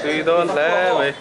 Tui dawn hle mai.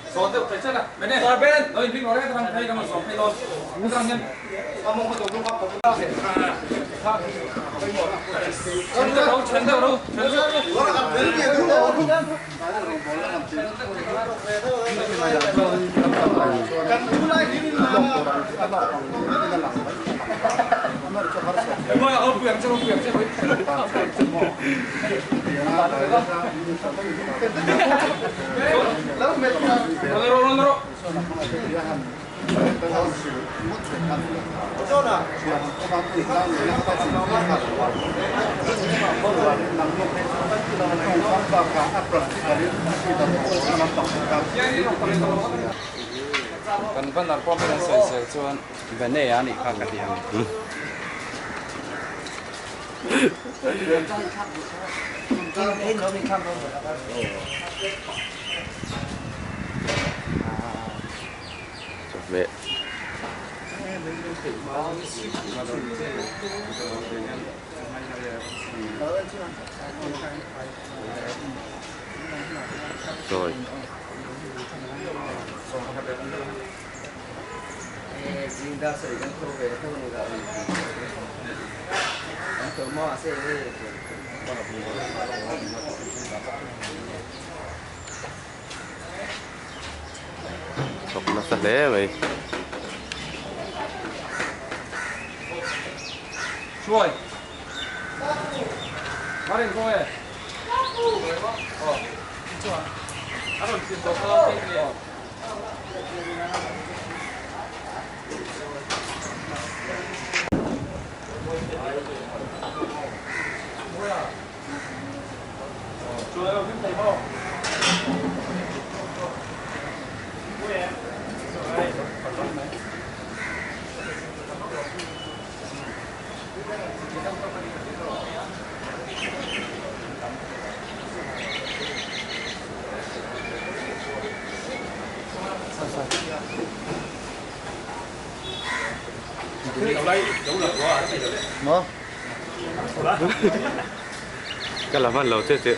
Kan banner pawh min an sawi zel chuan Bene a nih kha ka ti ang. Chawhmeh. Sawi. Thawk nasa hle mai. Ka la hman lo che che.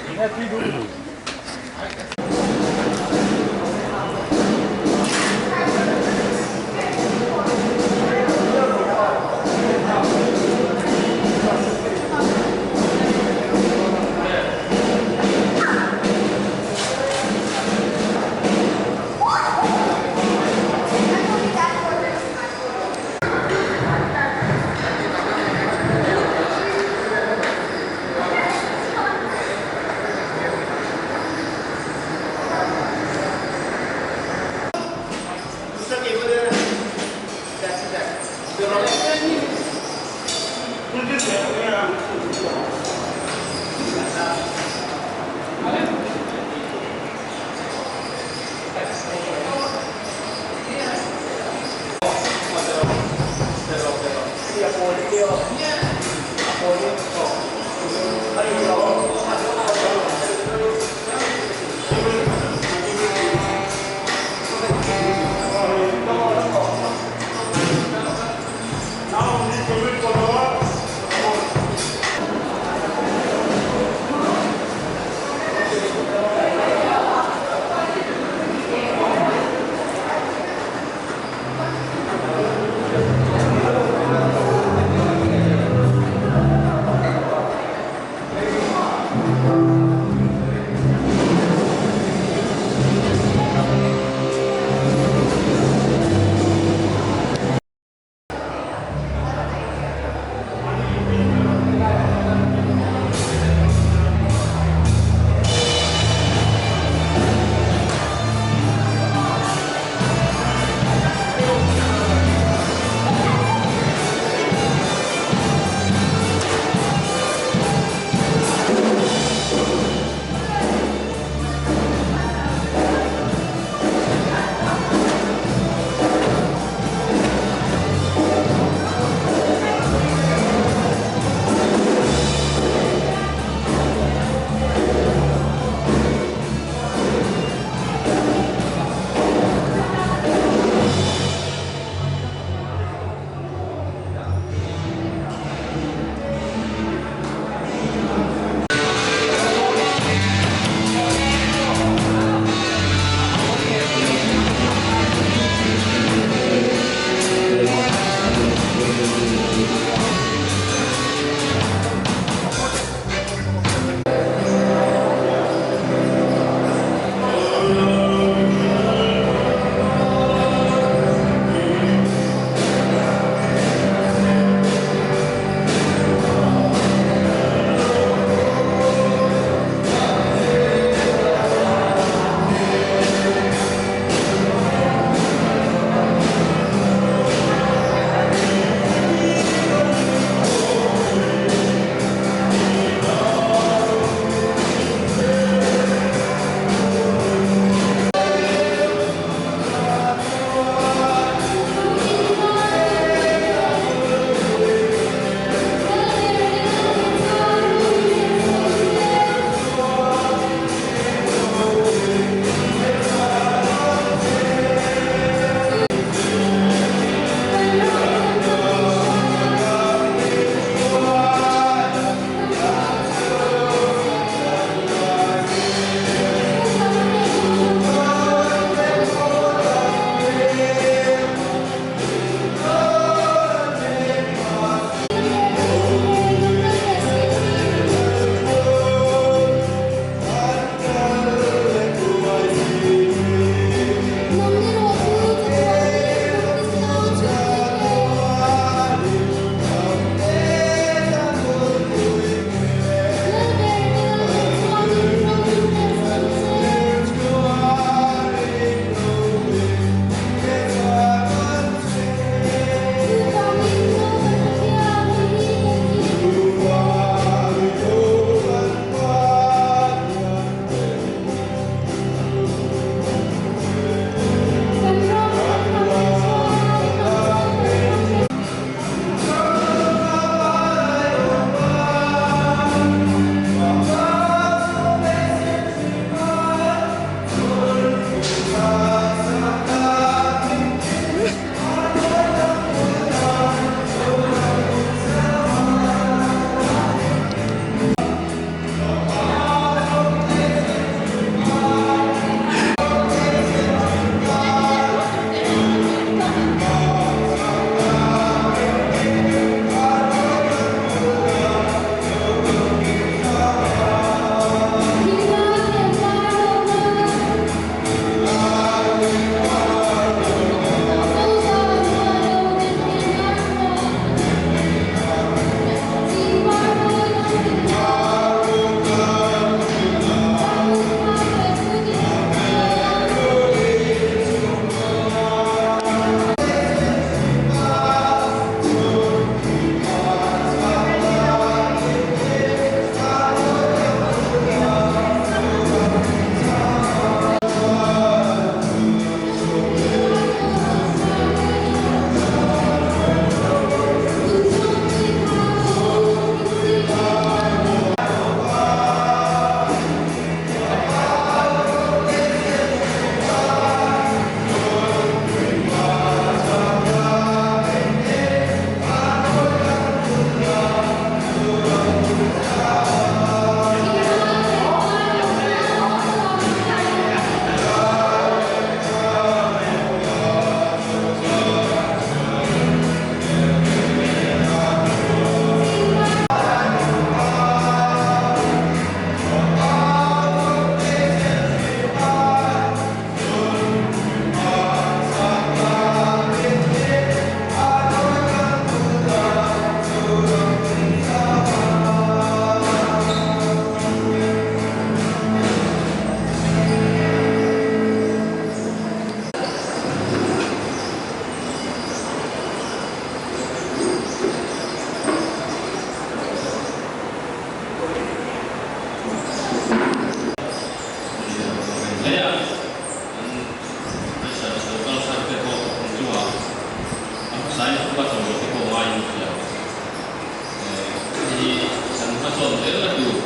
tur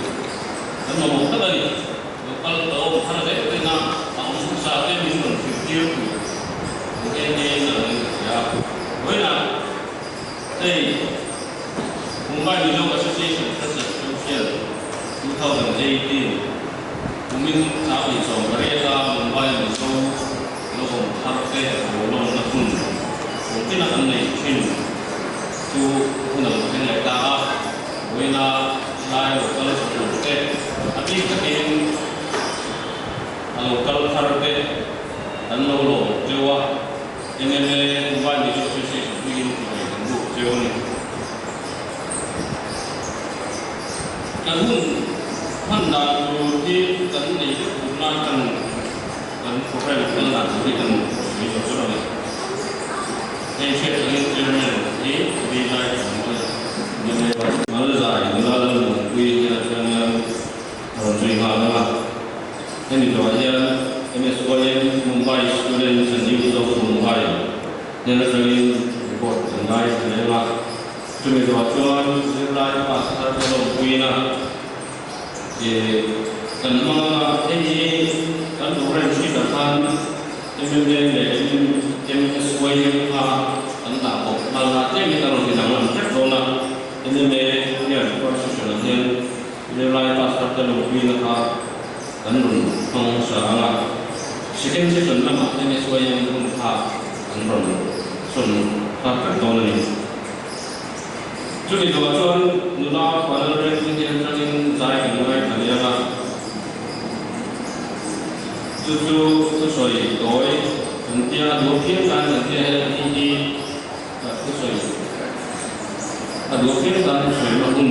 kan mamawh tak a ni. Local a awm thar zel reng a, a awm hmasa te min rawn hrilh tir tur ni nghe nghe in a lang in ka hria. Vawiinah hei Mumbai Mizo Association Freshers Social 2018 kumin Changni 18 a Mumbai Mizo lo awm thar te rolawmna hun kumtina kan nei thin chu hun a lo thleng leh ta a. Vawiina lai lo kal tur te, a bik takin a lo kal thar te kan lo lawm teuh a, MMA Mumbai Mizo Association hmingin chibai kan buk teuh a ni. Kan hun hman dan tur hi kan nei vek tur nan kan kan program kal dan tur hi kan sawi zawk zawk a ni. Hei hriat angin Chairman hi vi lai kan awm a ni. Mal zai nula lal nunpui hian a thiang hian a rawn zui nghal ang a. Hemi zawhah hian MSYM Mumbai Students and Youth of Mumbai hnen atangin report kan ngai hle ang a. Chumi zawhah chuan zirlai pass thar te lawmpuina kan hmang ang a. Hei hi kan programme sheet ah khan MMA leh MSYM kha an dah bawk nghal a, tlemin a rawn ti danglam hrep dawn a. MMA hian first session ah hian zirlai pass thar te lawmpuina kha kan rawn hmang hmasa ang a. Second session lamah MSYM hun kha an rawn sawn nghal hrep dawn a ni. Chumi zawhah chuan nula Panal Rengpui hnen atangin zai kan ngaithla liam a. Chu chu thusawi tawi kan tia a duh phian tan kan tia he ni hi thusawi a duh phian tan thusawi na hun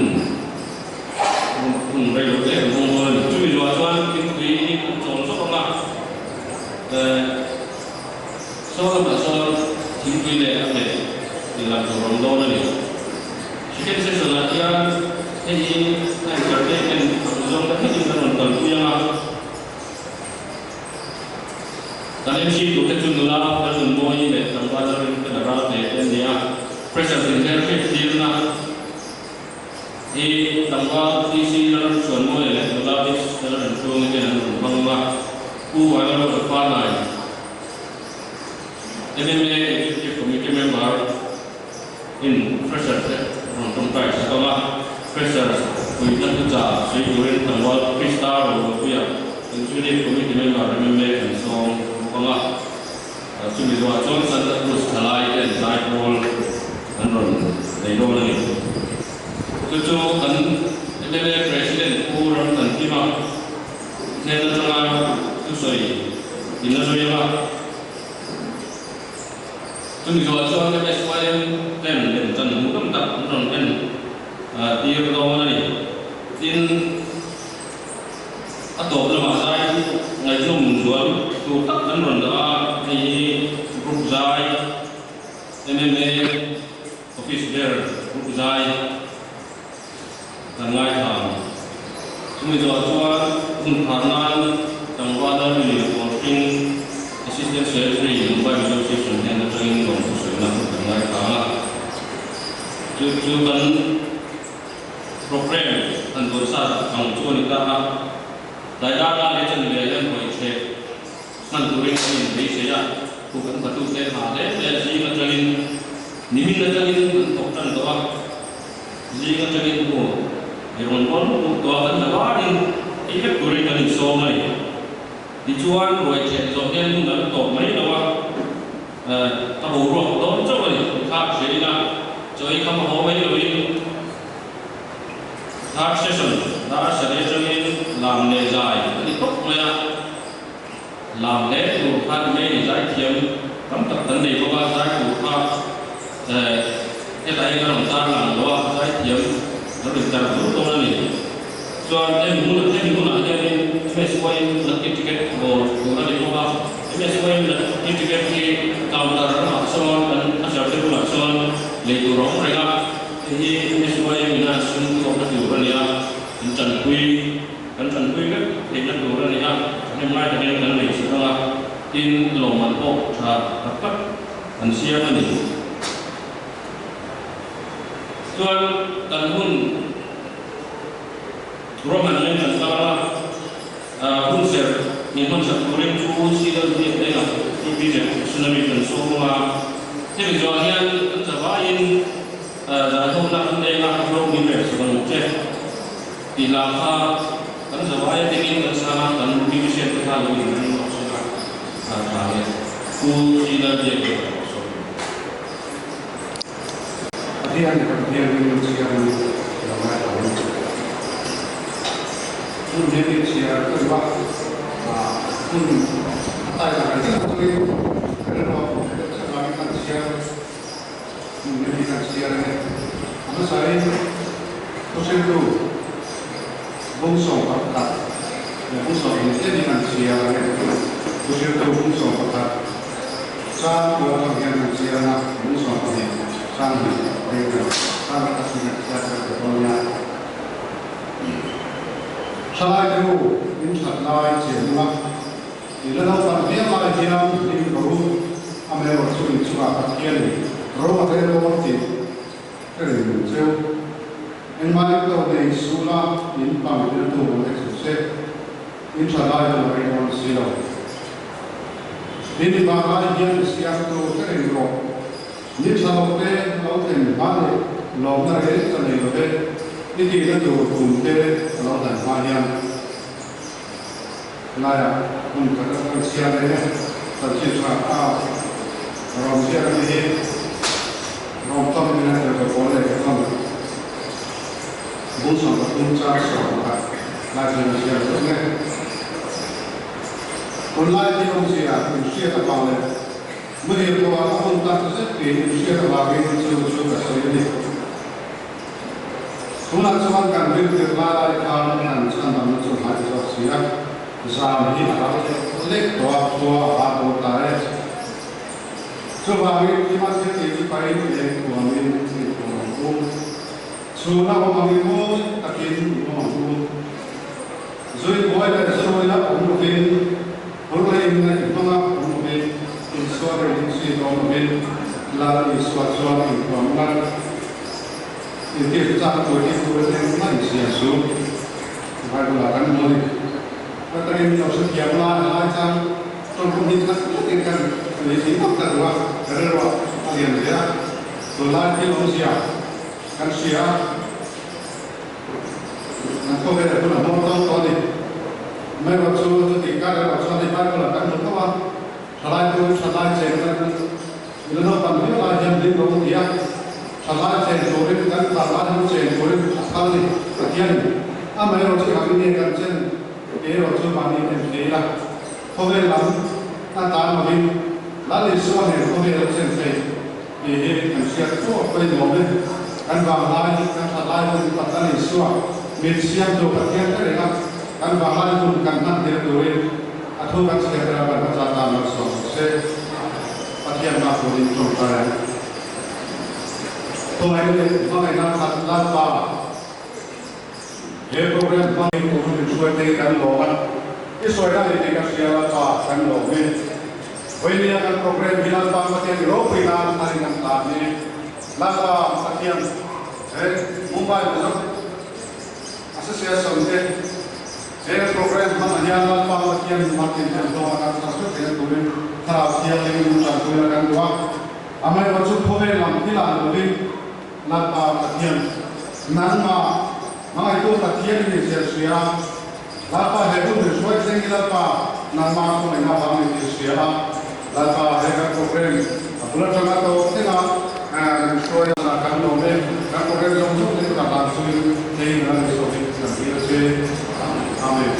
hun rei lo te kan hmang dawn a ni. Chumi zawhah chuan thingpui an chawl zawk ang a, Saw lamah sawn thingpui leh a hmeh inlam tur awm dawn a ni. Second session ah hian hei hi a entertainment ang zawng te thlengin kan rawn kalpui ang a. Kan MC tur te chu nula Lalnunmawii leh tlangval Lalrinfela Ralte te an ni a. Pressure inher hriat tirna hi tlangval DC Lalramchhuanmawia leh nula Miss Lalrinchhungi ten an rawn hmang ang a. Pu Vanlalruata Fanai. MMA Executive Committee member in Fresher te rawn tawngtai sak ang a, Freshers puihna thuchah sawi turin tlangval Krista Roruapuia Executive Committee member MMA kan sawm bawk ang a, chumi zawhah chuan Santa Cruz thalai ten zaipawl an rawn nei dawn a ni. Chu chu kan MMA President Pu Ramthankima Hnen atanga thusawi in a zui ang a, chumi zawhah chuan MSYM ten lemchan hmuh tam tak an rawn en tir dawn a ni. Tin, a tawp lamah zai ngaihnawm zual tur tak an rawn dah a, hei hi group zai, MMA office ber group zai, Kan ngaithla ang. Chumi zawh chuan hun phar nan tlangval Lalmini Kawlhring, Assistant Secretary, Mumbai Mizo Association hnen atangin lawmthu sawina hun kan ngaithla ang a. Chu chu kan programme han buai sa ang chu a ni ta a. Daidar la leh chan ve hian hawi chhe hman turin kan inbeisei a, thu kan hmatute hna hle hle zing atangin nimin atangin an thawk tan tawh a. Zing atangin aw i rawn hawn hmuh tawh a kan la varin ei vek turin kan insawm a ni. Tichuan ruai cheh zawh hian hun a la tawp mai lo a, ka boruak dawn chauh a ni. Third hria ila chaw ei kham a haw mai loin third session dar sarih atangin lam leh zai a ni tawp mai a. Lam leh tur kha ni mai a ni, zaithiam tam tak kan nei bawk a, zai tur kha hetah hian ka rawn tar lang lo a, zaithiam kan rawn tar dur dawn a ni. Chuan hemi hunah hemi hunah hianin MSYM lucky ticket bawr tur a ni bawk a, MSYM lucky ticket hi counter ramah sawn kan a zar te bulah chuan lei tur a awm reng a, hei hi MSYM ina sum chhuakna tur a ni a, in tanpui. Kan tanpui vek theihna tur a ni a, thahnem lai takin kan lei chhuk ang a, tin lawmman pawh tha tak tak an siam a ni. Chuan kan hun Ruahmanna in kan tar a, hunserh min hmansak turin Pu Cl Biaknenga Pu Peter Tsunami kan chhung a, hemi zawh hian kan zavaiin zaikhawmna kan leng a, ro min rel sak ang che tih lah kha kan zavai atangin kan sang a, kan musician te kha lo inring tawh sela a tha e. Pu Cl Biaknenga pawh sawi. Pathian leh Pathian rilru chhiarin lo ngaithla ang. Hun hi mi chhiar ka duh a, hun a tai tak ang deuh chungin ka rilru a hmuh theih deuh chiah vangin kan chhiar hun hi mi kan chhiar a ni. A hmasain thuhriltu bung 11 leh bung 12 te hi kan chhiar a ni. Thuhriltu bung 11. Chang kual ho hian an chiang a, lung 12 chang hnih phei kan chang kha sin a chhiat vek ta dawn nia. Thalai te u, in that lai chian ula, i la naupang viau lai hian hlim ro u, amaherawhchu in chungah Pathianin ro a rel dawn tih ka rin lung cheu. Engmah in to nei suh la, in pang riltu awm hek suh se. In tha lai hun a rei dawn si lo. Ni vang lai hian i siamtu ka ring rawh. Ni tha lo te lo thlen hma leh lawmna reng ka nei lo ve. I tihna tur kum te ka lo hlan hma hian helaiah hmun khat a kan chhiar reng e. Chanchin tha a rawn ziak a ni hi. Rawm tam in a tel ka pawl leh ka thawn. Bung 13 chang 11 lai hian a ziak reng e. Tunlai thil awmzia inhriat avang leh muhil pawha a hun tak zet tih inhriat avangin chu chu ka sawi a ni. Tunah chuan kan riltir lai lai khan kan chhandamna chu hmai zawk si a, zan hi a ral lek lek tawh a, khua a har dawn ta e. Chuvangin thima thil tih chu pain eng thuamin intuam ang u. Chhuna awm angin mawi takin i awm ang u. Zui buai leh zurui la awm lovin, hur leh in ngaih hmanga awm lovin, insual leh insi awm lovin, Lal Isua chuan intuam ngat. Intir chak tur hi tur engmah insiam su. Bible ah kan hmu a ni. Ka takin min lo hrethiam la, helai chang tawngkawm hi khat tletin kan tui thei ngawt ta duh a, ka rilruah a lian hle a, tunlai thil awmzia kan hria a. An khawvel hun a hmawr dawn tawh a ni. Amaherawh chu chutih kar erawh chuan hei Bible ah kan hmu tho a, thalai turin thalai chen kan ila naupang viau lai hian hlim lo a ti a, thalai chen turin kan thalai hun chen turin a phal a ni Pathianin. Amaherawh chu engah nge kan chen tih erawh chu mahni en thei ila, khawvel lam a tan lovin Lal Isua nen khawvel a chen thei. Tih hi kan hriat fo a pawimawh e. Kan vanglai, kan thatlai hun Pathian Isua min siamtu Pathian ka reng a, kan vanglai hun kan hman tir turin a thu kan chhiar ber a kan hmasa tan lo sawm rawh se. Pathian hma turin tawngtai ang. Khawngaih leh hmangaihna khat Lalpa he program hmangin kum min hruai te hi kan lawm a, i sawi na ni tih ka hria Lalpa kan lawm e. Vawinia kan program hi Lalpa Pathian i ropui nan a rin ang tan ni. Lalpa Pathian he Mumbai Mizo Association te he program hmanah hian Lalpa Pathian Martin hian hlawm a kan thar vek theihna turin Thlarau Thianghlim in tanpuina kan duh a. Amaherawhchu chu khawvel lam thil ah lovin Lalpa Pathian nangmah hmangaihtu Pathian i nih zia hria. Lalpa he hun min hruai thleng hi Lalpa nangmah khawngaihna vang ni tih hria a, Lalpa he kan program a bul atanga tawp thleng a min hruai a kan lawm e, kan program zawng zawng te chu ka hlan chungin hei min rawn sawi kan dil a che. Amen.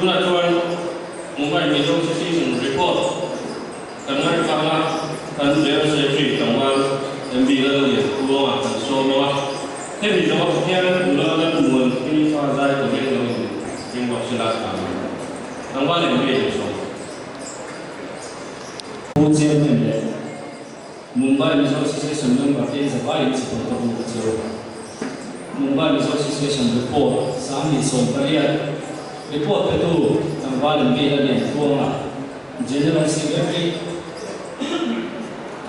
Tunah chuan Mumbai Mizo Association report kan ngaihthlang a, kan General Secretary tlangval MB Lalliankuanga kan sawm ang a. Hemi zawh hian nula Lalmuan Hmingfa zai turin lo in ring bawk sela a ni. Tlangval MB kan sawm. Pu Chairman leh Mumbai Mizo Association member te zavaiin chipawh ka buk chu. Mumbai Mizo Association report 2018 report petu tlangval in bial a lian tluang a, General Secretary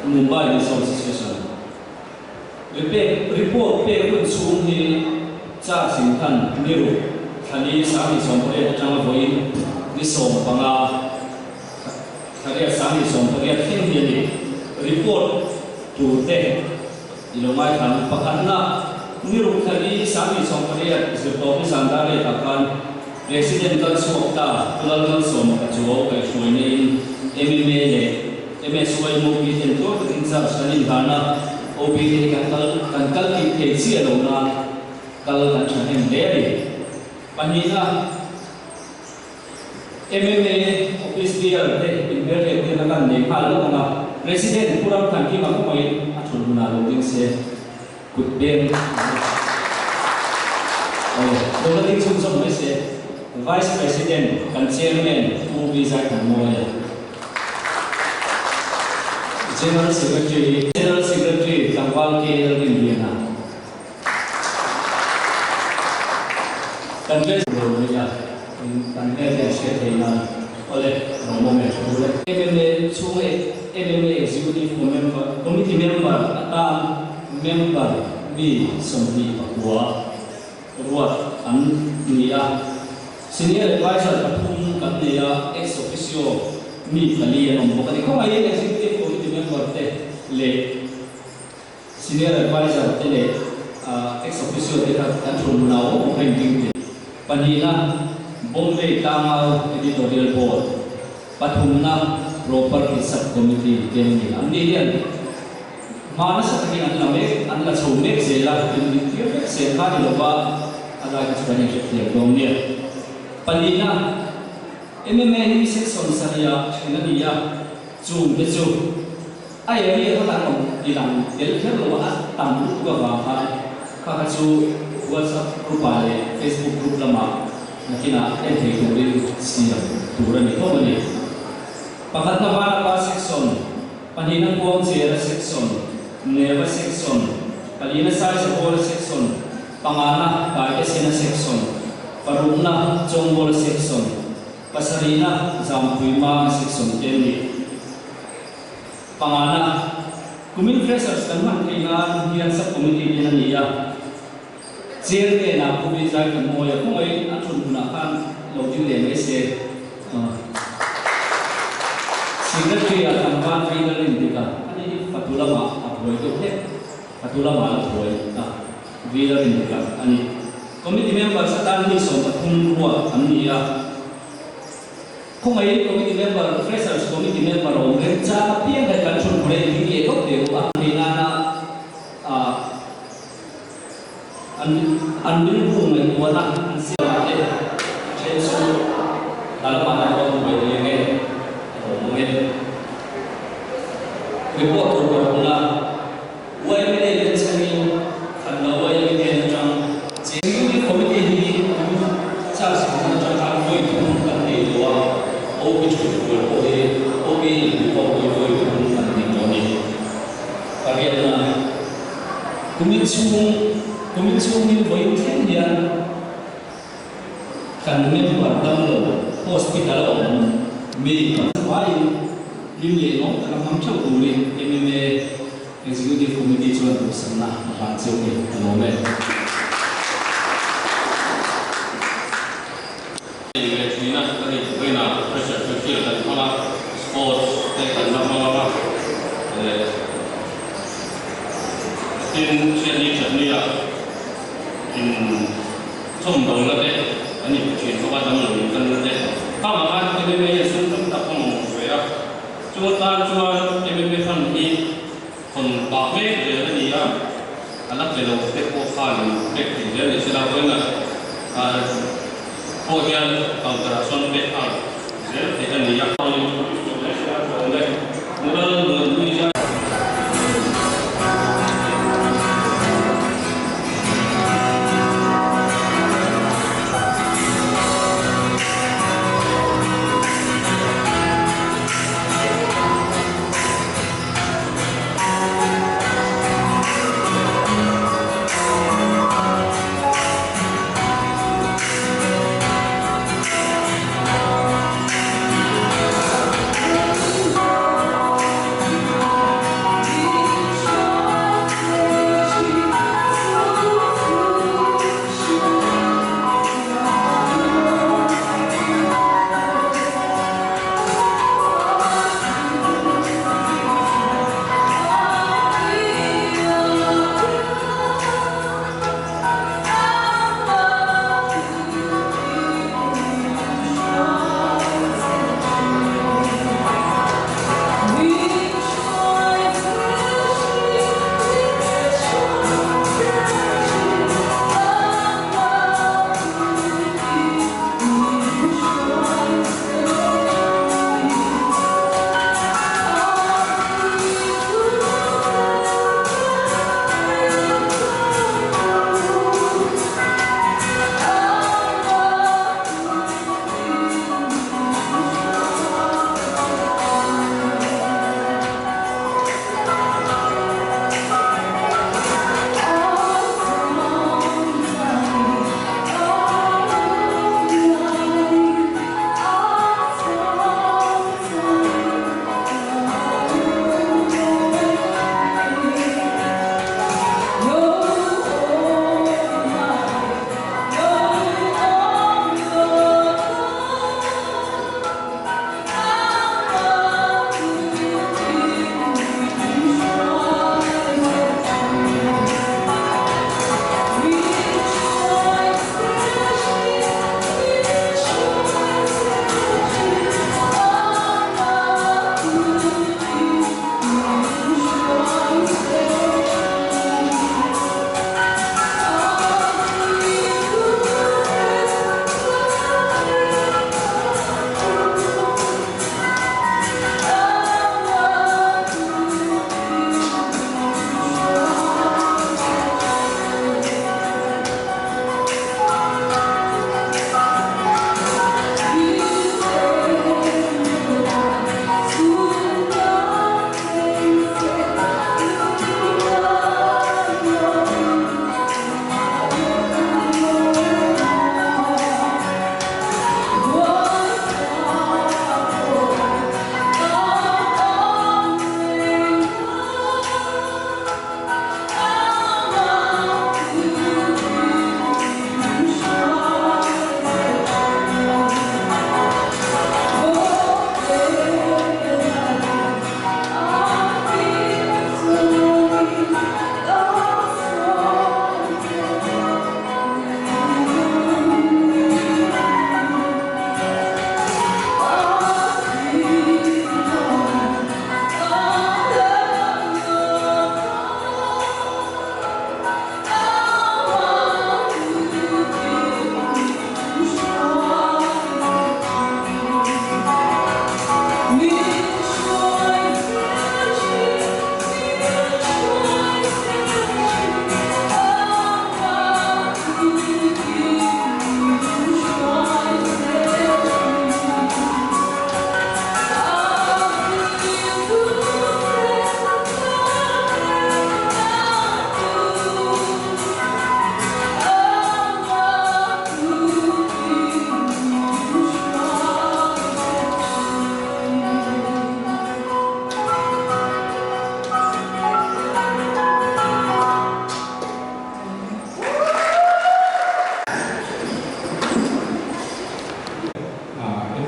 Mumbai Mizo Association report pek hun chhung hi charge in khan ni ruk thlali 2018 atanga vawiin ni 15 Thariat 2018 thleng hi a ni. Report tur te i lo ngaithla ang. Pakhatna, ni ruk thali 2018 zirtawp ni zan dar letah khan President kal chhuak ta Pu Lalmalsawma ka chuau kaihhruaina in MMA leh MSY MOP ten tuar takin charge kan inhlan a, OB te hi kan kal kan kal kip thei chiah lo nan kal kan thahnem hle a ni. Pahnihna. MMA Office Bearer te inhmel leh tirna kan nei nghal lawk ang a, President Pu Ramthankima khawngaihin a thun hunah lo ding se, kut beng Awle, lo la ding chhunzawm mai se, Vice President kan Chairman Pu V Zaithanmawia, General Secretary General Secretary Tlangval KL Rinliana, Kan vel lo mai a, kan hmel te a hriat thei nan awle rawng awm e thu le. MMA chhung e MMA Executive Committee member atan member mi 29 ruat an ni a. Senior Adviser pathum kan nei a, ex officio mi pali an awm bawk a ni. Khawngaihin Executive Committee member te leh Senior Adviser te leh ex officio te kha kan thun hmun ah awm awm reng ding te. Pahnihna, Bombay Tlangau Editorial Board, pathumna Property Sub Committee te an ni. An ni hian hma nasa takin an la mek, an la chho mek zel a, in dik tir vek sel kha ni lova a lai kha chu kan inhrethiam dawn nia. Pahnihna, MMA hi section sarihah then a ni a, chung te chu A area kha kan awm ti lang tel kher lo a, a tam lutuk avang khan kha kha chu WhatsApp group ah leh Facebook group lamah nakinah en thei turin siam tur a ni tho a ni. Pakhatna Vanapa section, pahnihna Kuangchera section, Neva section, palina Saizahawla section, pangana Taitesena section, parukna Chawngbawla section, pasarihna Zampuimanga section te a ni. Pangana, Kumin Freshers kan hman theih nan hian Sub-Committee ten a ni a, Chairman ah Pu Vijay Thanmawia khawngaih a thun hunah khan lo ding leh mai se. Secretary ah tlangval Reader in dik a, ani hi fatu lamah a buai deuh hlek, fatu lamah a la buai a, Reader in dik a a ni. Committee members atan mi 13 ruat an ni a. Khawngaihin committee member, freshers committee member awm reng chang apiang hian kan thun hmur a inring leh dawk ve u a. Hei nana an an rilru ngaihtuahna an siam ah te a then chu hna lamah an rawn buai thei ang e, a awm ang e. Report tur ka rawn a, YMA len changin khat lo YMA hnen atang Executive Committee hi charge hman atang khan vawi thum kan nei tawh a, OP thut kual pawh hi OP inpui pawh hi vawi thum kan nei tawh a ni. Pariatna, Kumin chhung Kumin chhungin vawiin thleng hian kan member damlo hospital a awm mi vaiin hlim leh lawm taka hmang theuh turin MMA Executive Committee chuan duhsakna a hlan cheu hi a lawm e. Hei ve thina ka ni vawiinah pressure chu field kan hmang a, sports te kan la hmang ang a, tin chhiatni thatni ah in chawmdawlna te an inpe thin bawk a, damlo in kalna te. Khangah khan MMA hian sum tam tak a mamawh ve a. Chu atan chuan MMA fund hi hawn pah mek zel a ni a, a la pe lo te pawh khan pek thei zel ni se la, vawiinah Pawh hian counter ah sawn pek nghal zel theih a ni a.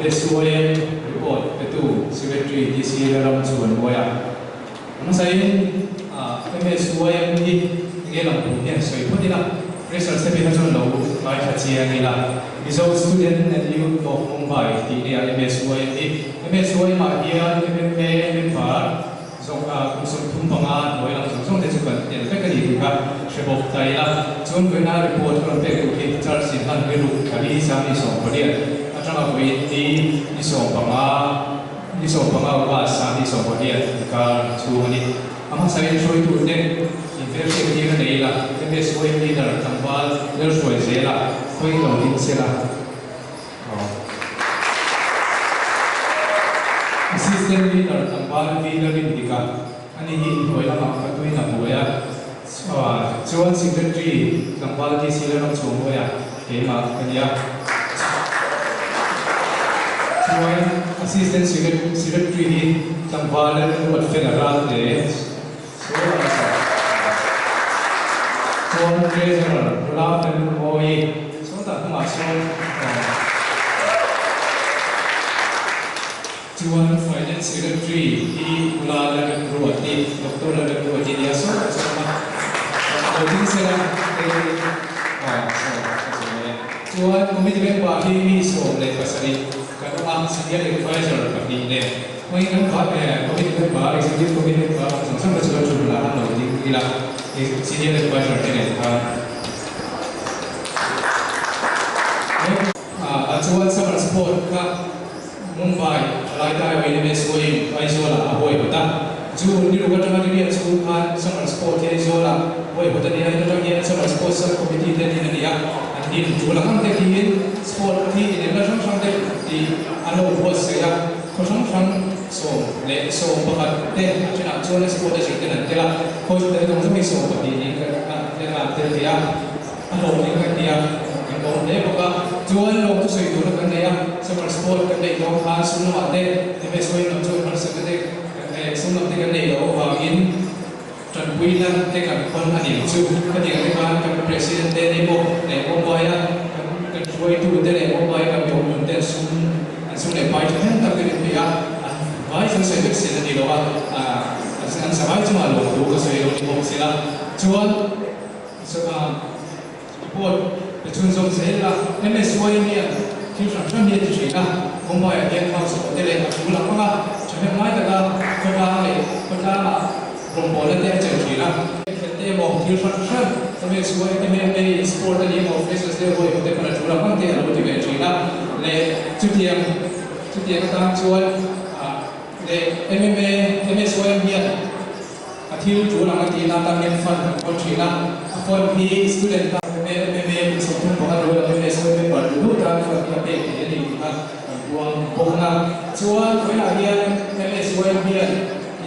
MSYM report petu Secretary DC Lalramchhuanmawia a hmasain MSYM hi enge lang tur hian sawi phawt ila Pressure te phei kha chuan lo ngaithla chiang ila Mizo Student and Youth of Mumbai tih nia MSYM hi MSYM ah hian MMA member zawng kum 35 hnuai lang zawng zawng te chu kan tel vek a ni tih kha. kha hre bawk ta ila. Chuan vawiina report ka rawn pek tur hi Charge inhlan rilru pali 2018 atanga vawiin ni ni 15 ni 15 August 2018 inkar chhung a ni. A hmasain hruaitute inhmelhriat tir a nei ila, MSYM leader tlangval Lalhruai zela khawi lo ding sela. Assistant leader tlangval Leader Rindika a ni hi inhnuai lamah ka tuin a buai a, chuan Secretary tlangval DC Lalramchhuangmawia keimah ka ni a. Chuan Assistant Secretary hi tlangval Lalruatfela Ralte Chuan Treasurer nula fel Mawi sawtah hnungah sawn Chuan Finance Secretary hi nula la remruati, Doctor la remruati nia sawtah chuan a lo ding sela hei saw ka sawi mai a. Chuan Committee member hi mi 17 kan awm a, Senior Adviser pahnih nen. Hmangin kan khat e, Committee member, Executive Committee member zawng zawng te chuan thu bulah an lo ding ila, Senior Adviser te nen khan. A chuan Summer Sport kha Mumbai thalai dai awin MSY in Aizawl ah a buai hawt a, June ni ruk atanga ni riat chhung khan Summer Sport hi Aizawl ah buai hawt a ni a, heta tang hian Summer Sport Sub Committee te din a ni a, an din tul ang ang te tiin Sport hi inelna hrang hrang te tih an lo buatsaih a. Khaw hrang hrang 11 te a thenah chuan sport a zir ten an tel a, khawi chu tel zawng zawng hi 12 niin kan an tel thei a, a hlawhtling kan ti a, kan lawm hle bawk a. Chuan lawm chu sawi turna kan nei a, summer sport kan neih dawn khan sum lamah te MSY lam chuan harsatna te sum lam te kan neih loh avangin tanpuina te kan khawn a ni ang chu. Hetiang te khan kan President te nei pawh leh Mumbai a kan kan hruaitu te leh Mumbai a kan mihawm ten sum an sum leh pai thahnem tak te min pe a, an vai chu sawi vek sen a ni lo a, an savai chungah lawm thu ka sawi lo ni bawk sela chuan Report pe chhunzawm zel a, MSY hian thil hran hran hi a ti thin a, Mumbai ah hian house awh te leh a thu lang ang a, thahnem ngai taka khawtlang leh khawtlangah rawngbawlna te a chelh thin a. Khelh te emaw thil hran hran MSY MMA sport a ni emaw freshers day hawi te pawn a thu lang ang te a lo ti ve thin a, leh chutiang chutiang atan chuan leh MMA MSY hian A thil tul ang a tih na tan hian fund kan kawl thin a, a fund hi student tan MMA kum 35 lo la MSO member duh duh tan fund hi a pek thei a ni tih kha kan puang bawk a. Chuan vawiinah hian MSYM hian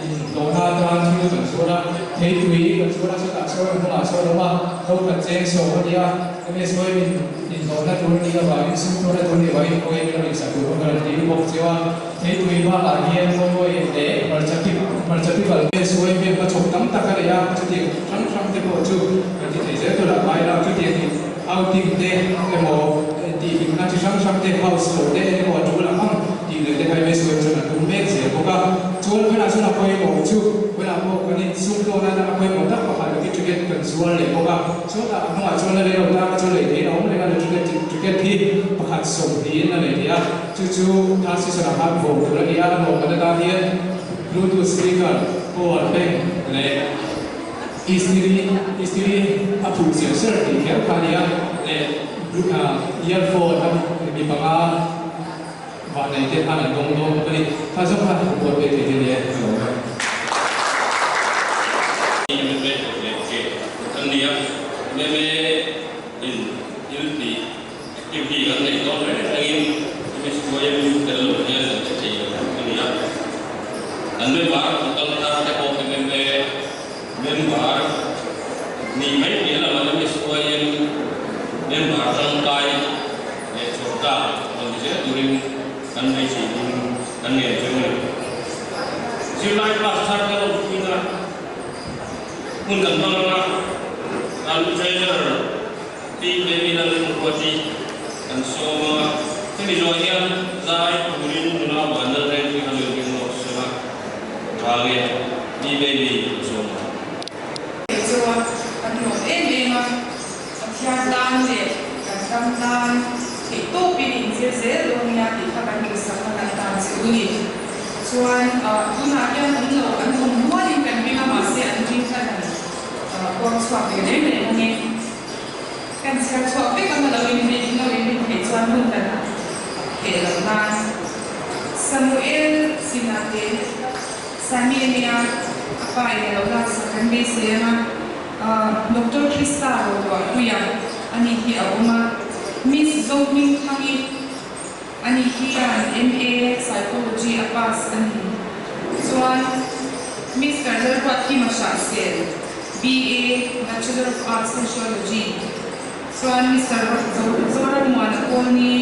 inhlawhna atan thil kan zuar a, theitui kan zuar a, chutah chuan hnungah sawn a awm a, tho khat cheng sawm a ni a, MSYM in inhlawhna tur a nih avangin sum tuarna tur a nih avangin khawiin ram insak tur pawh kan rawn dil bawk cheu a. Theitui bakah hian Mawmawii leh hmarcha pik hmarcha pikal te suai biak hmachhawp tam tak a nei a, chutiang hrang hrang te pawh chu kan ti thei zel tur a ngai lo. Chutiang in outing te emaw tihhlimna chi hrang hrang te house lo te emaw a tul ang ang tih leh te kha MSU chuan a tum mek zel bawk a. Chuan vawiinah chuan a pawimawh chu vawiinah pawh kan insum dawn a, a pawimawh tak pakhat lucky ticket kan zuar leh bawk a. Chutah a hnungah chuan la lei lo tan chu lei theiin a awm reng a, lucky ticket hi pakhat sawmhnihin a lei thei a. Chu chu thar season ah khan vawm tur a ni a, lawm kan atan hian Bluetooth speaker, power bank leh istiri, istiri a phuh chiah ser tih kher kha a ni a, leh earphone a mi panga vah nei te khan an dawng dawn bawk a ni. Kha zawng khan report pek thei te a ni e, ka lawm e. MMA leh ke an ni a, MMA in thil tih Activity kan neih dawn reng rengin MSYM tel lo hian kan che thei lo a ni a. Kan member kan kal thar te pawh MMA member nih mai piah lamah MSYM member tangkai leh chhawrtlak rawn ti zel turin kan beiseiin kan ngen cheu a ni. Zirlai class thar te lo puina hun kan hmang anga kan treasurer Pi Baby Lalrinruati kan sawm a, hemi zawh hian zai turin nula Vanlal Rengpui kha lo ding lawk sela tha nge Pi Baby kan sawm a. Kei chuan kan nuam em em a, Pathian tan leh kan ram tan theih tawpin inzir zel dawn nia tih kha kan duhsakna kan tan che u ni. Chuan tunah hian an lo an awm nualin kan ring a, mahse an ring kha han kuang chhuak. chhuak ve reng reng ang e. Kan chhiar chhuak vek ang a lo inrin lo inrin theih chuan hun kan heh loh nan. Samuel Sinate Sami a nia, a pa in a lo laksak kan beisei ang a, Doctor Krista Rotuahpuia a nih hi a awm a, Miss Zohmingthangi a nih hian MA Psychology a pass a ni. Chuan Mister Lalruatkima Hrahsel, BA, Bachelor of Arts Sociology. Chuan Mister Zorammuana Kawlni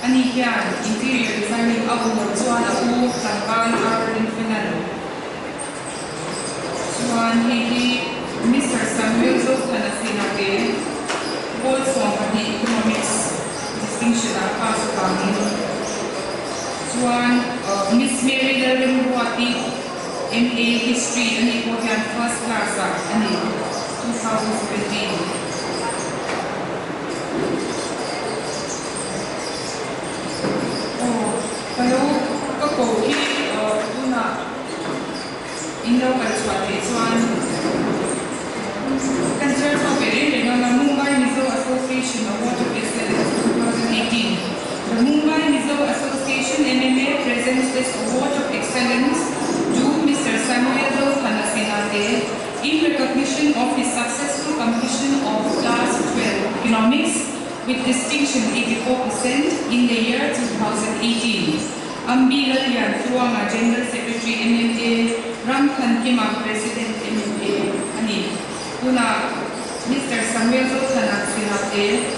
a nih hian Interior Designing a awm loh chuan a u tlangval Arvin Fenan. Chuan hei hi Mister Samuel Zothana Sinate Pawl 12 Economics Distinction ah pass avangin. Chuan Miss Mary Lalremruati MA History a nih pawh hian First Class ah a ni 2017. Aw ka lo ka ko hi tunah in lo kal chhuah theih chuan kan chhiar chhuak ve reng reng ang a Mumbai Mizo Association Award of Excellence 2018 The Mumbai Mizo Association, MMA, presents this Award of Excellence to Mister Samuel Zothana Senate in recognition of his successful completion of Class 12 Economics with distinction 84% in the year 2018. Ambi Lalliantluanga, General Secretary, MMA, Ramthankima, President, MMA a ni. Tunah Mister Samuel Zothana Senate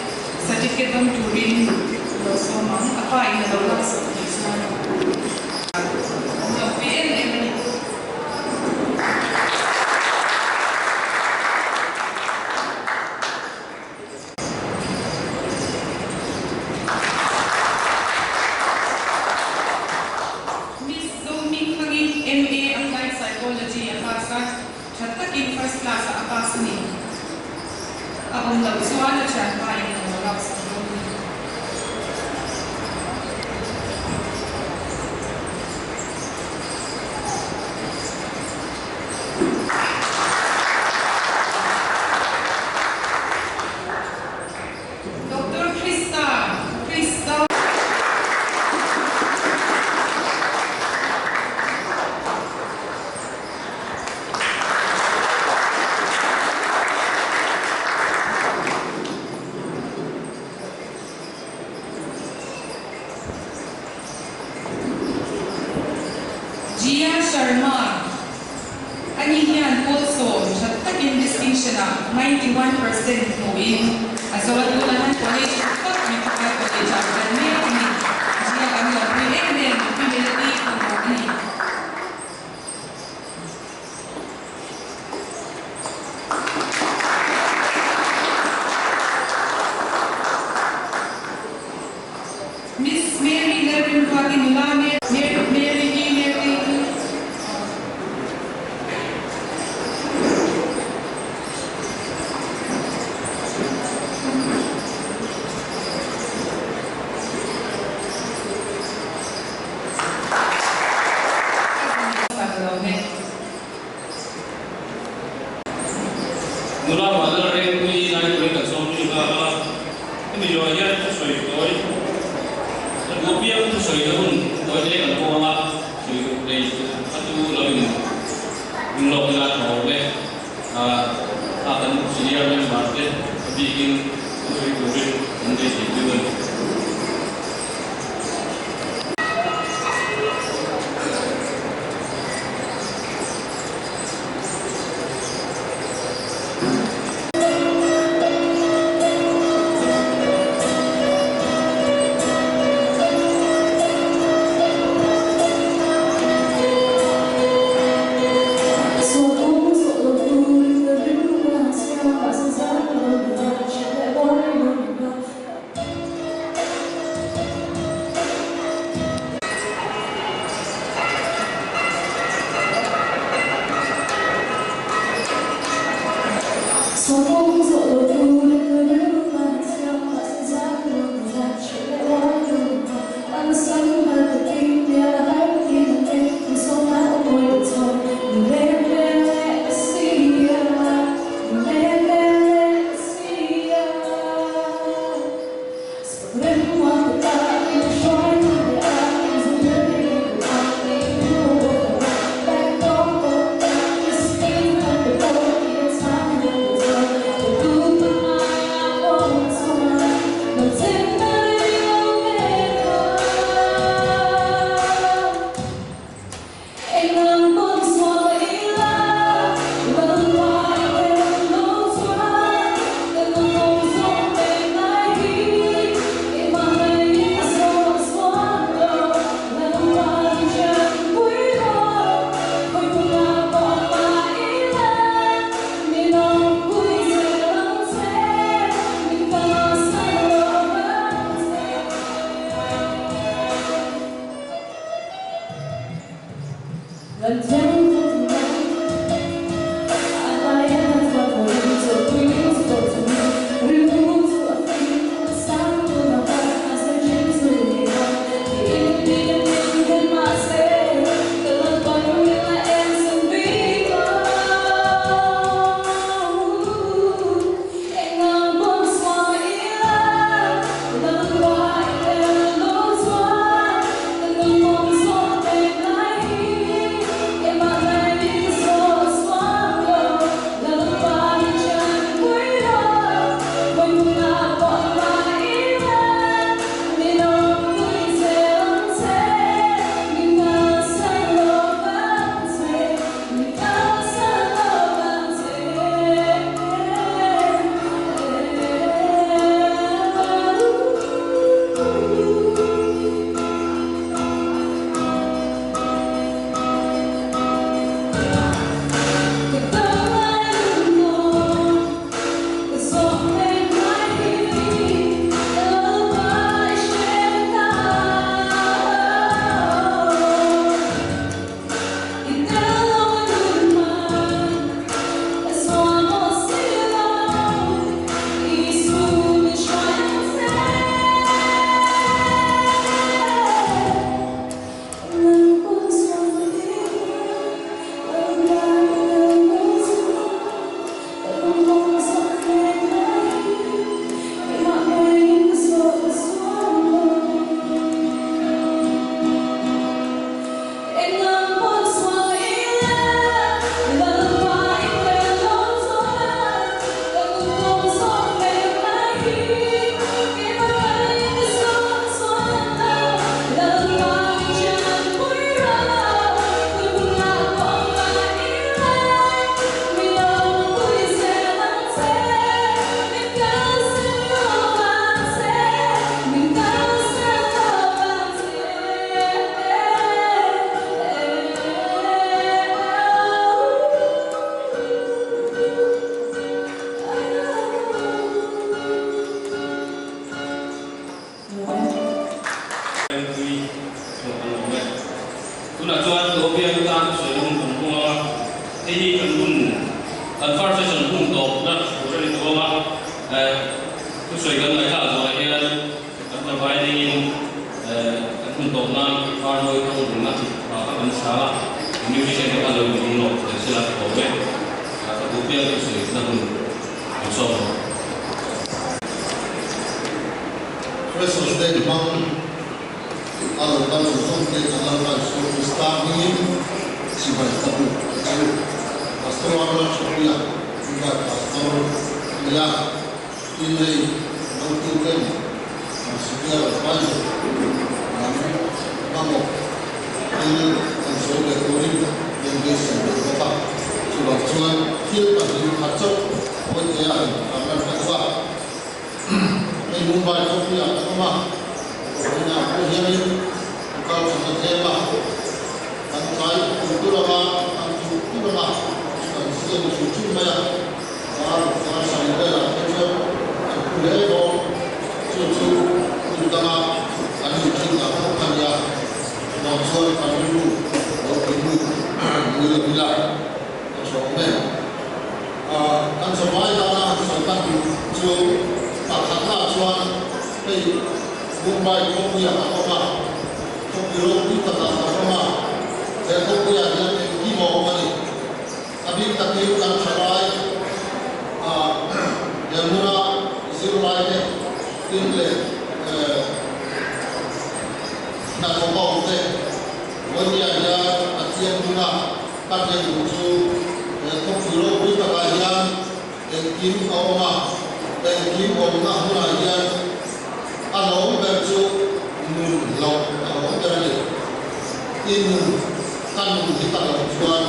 certificate dawng turin lo sawm ang, a pa in a lo laksak tih chuan an lo pui em em a ni. Miss Zohmingthangi, MA Applied Psychology a pass a, tha takin first class ah a pass a ni. A awm loh chuan a thianpa in a lo laksak dawn a ni. Doctor Krista, Krista. Jia Sharma, Ani hian pawl sawm that takin distinction ah 91% hmuhin a zo a, tunah hian college tha tak Medical College ah kal mek a ni. Jia kan lo pui em em, Pi Melody ka hmu a ni. Miss Mary Lalrinruati nula Mary Mary hi Mary hi Nula Vanlal Rengpui zai turin kan sawm zui nghal a, hemi zawh hian thusawi tawi la duh piang thusawi na hun tawi te kan pawh ang a, sawi duh nei kha chu lo in ring lawk ila tha awm e, kha kan senior member te a bikin thusawi turin kan beisei chu a ni. Session hun tawpna tur a ni tawh ang a, thusawi kan ngaihthlak zawhah hian kan zavai dingin kan hun tawp nan Parnawi thawng bunna tha kha kan sa a, musician te khan lo inbung lawk zel sela ka tawp e, ka duh piang thusawi na hun kan sawm tawh. Freshers Day hmang a lo kal zawng zawng te kan Lalpa Isua Krista hmingin chibai ka buk a che u. Pastor Arnold Chhawpuia Mumbai Pastor a ni a, tin hei Notu ten an Senior Advisor lam mamawh thil an sawi leh turin min beisei ve bawk a, chuvang chuan thil 2 khat chauh Pawitea han tarlan ka duh a. Hei Mumbai khawpuiah kan awm a, vawiinah pawh hianin kal kan la tlem a, kan tlai tul tul anga, kan tul tul anga kan siam thin thin mai a, kar kar sarih velah phei chuan kan pu hle dawn, chu chu hmun danga kan nih thin tak bawk a nia, chuvang chuan kan rilru lo ti lut mui lo ila a tha awm e. Kan zavai dana han sawi tak duh chu pakhatnaah chuan hei Mumbai khawpuiah kan awm a, khawpui ropui takah kan awm a, he khawpuiah hian engkim a awm a ni. A bik takin kan thalai he hmuna zirlaite tin leh hnathawk a awm te vawiah hian Pathian hmuna Ka hne duh chu he khawpui ropui takah hian engkim a awm a, engkim awmna hmunah hian a lawm ber chu nun loh a lawm ber a ni. I nun, ka nun hi ka loh chuan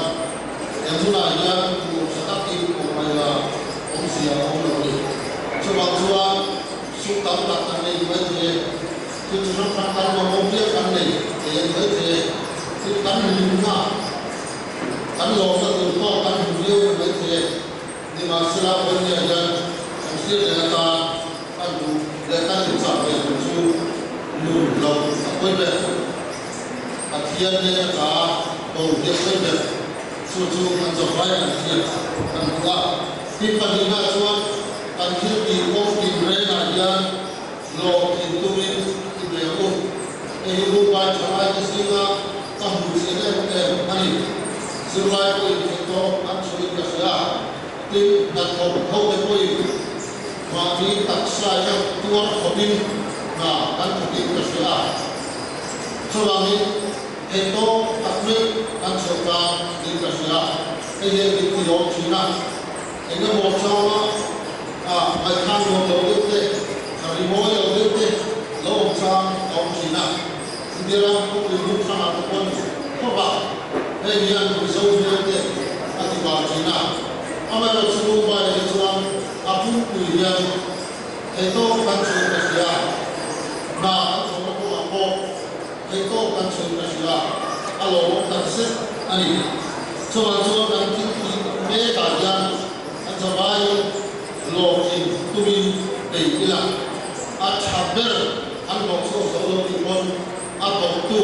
he hmunah hian nuam tha takin awm mai la, awmzia a awm lo a ni. Chuvang chuan sum tam tak kan nei mai thei e, thil chi hrang hrang kan mamawh viau kan nei thei a ni mai thei e. Thil kan hlimna, kan lawmna tur pawh kan hmu viau ni mai thei e. Nimahsela, Vawnia hian kan hriat reng atan kan duh leh kan inchah ve tur chu nun loh a pawi ber. Pathian nen ata bo hi a pawi ber. Chu chu kan zawhrai kan hriat kan duh a. Tin pahnihna chuan kan thil tih kawng tin rengah hian Hlawhtling turin i be ang u. Hei hi Mumbai thalaite zinga ka hmuh chian em em a ni. Zirlai pawhin theih tawh an chhuin ka hria. Tin, hnathawk hote pawhin mahni taksa emaw tuar khawpin hna kan thawkin ka hria. Chuvangin theih tawh tak meuh an chhuah tlang niin ka hria. Hei hian min ti lawm thin a. Eng emaw changa a ngaihthla nuam lo deuh te, a rimawi lo deuh te lo awm chang a awm thin a. India ram khawpui hmun hrangah te pawh ni khawp a, heng hian Mizo hmel te a ti bar thin a. Amaherawhchu Mumbai ah hi chuan a pumpui hian theihtawp kan chhun ka hria, hna kan thawhna kawngah pawh theihtawp kan chhun ka hria, a lawmawm tak zet a ni. Chuvang chuan kan thil tih mekah hian an zavaiin hlawhtling tumin bei ila, a tha ber an hlawhchhuak zo lo tih pawn a thawktu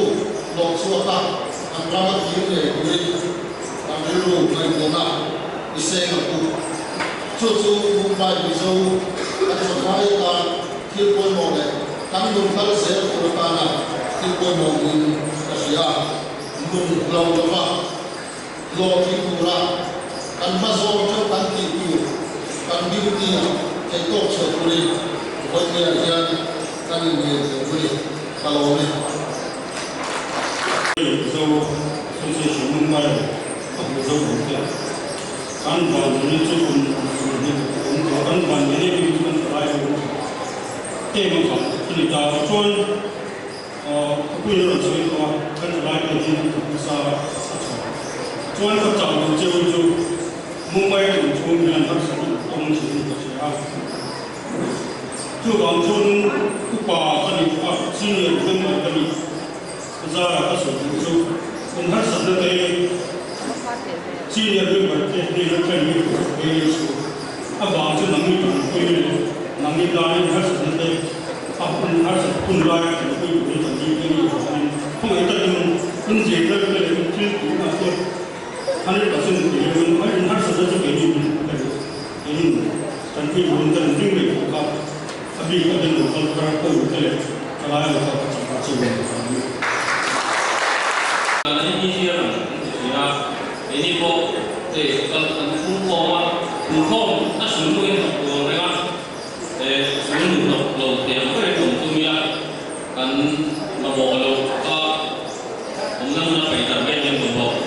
hlawhchhuaka an ram a kir ngei turin kan rilru ngaihtuahna i seng ang u. Chu chu Mumbai Mizo kan zavai atan thil pawimawh leh kan nun kal zel tur atana thil pawimawh niin ka hria. Nun hlo lova hlawhtling tura kan hma zawng theuh kan tih tur kan duty ah theihtawk chhuah turin vawinia hian kan inngen thei ang ni, ka lawm e. Mizo Association Mumbai a hmu zo lo te kan van ni chu kum 20 awm tawh kan van ni em em chu kan tha lai lo em avang a ni ta chuan Ka puin a rawn sawi tawh a, kan thalai te hian an thawk nasa a tha. Chuan ka chau duh cheu chu Mumbai tum chhung hian harsatna an tawng thin in ka hria a. Chuvang chuan upa ka nih a, senior member ka nih zara ka sawi duh chu in harsatna te senior member te hnena thlen hi ka thawk ve chu avang chu nangni tanpui leh nangni tan in harsatna te A hun harsat hun laia tanpui turin kan ding te nih avangin khawngaih takin in zirna te leh in thil tihna te 100% ti lovin a in harsatna chu keini min hmu thei. Bik takin local thar ko te leh thalai local ka chak a chu ni ang. Kan easier ang an ti thin a, keini pawh hei kal kan pungkhawm a, pungkhawm a sulhnu in hnawk tur ang reng a, sulhnu hnawk lo thei ang berin awm tum ila kan mamawh loh kha awmna hmun a paih darh vel hian mamawh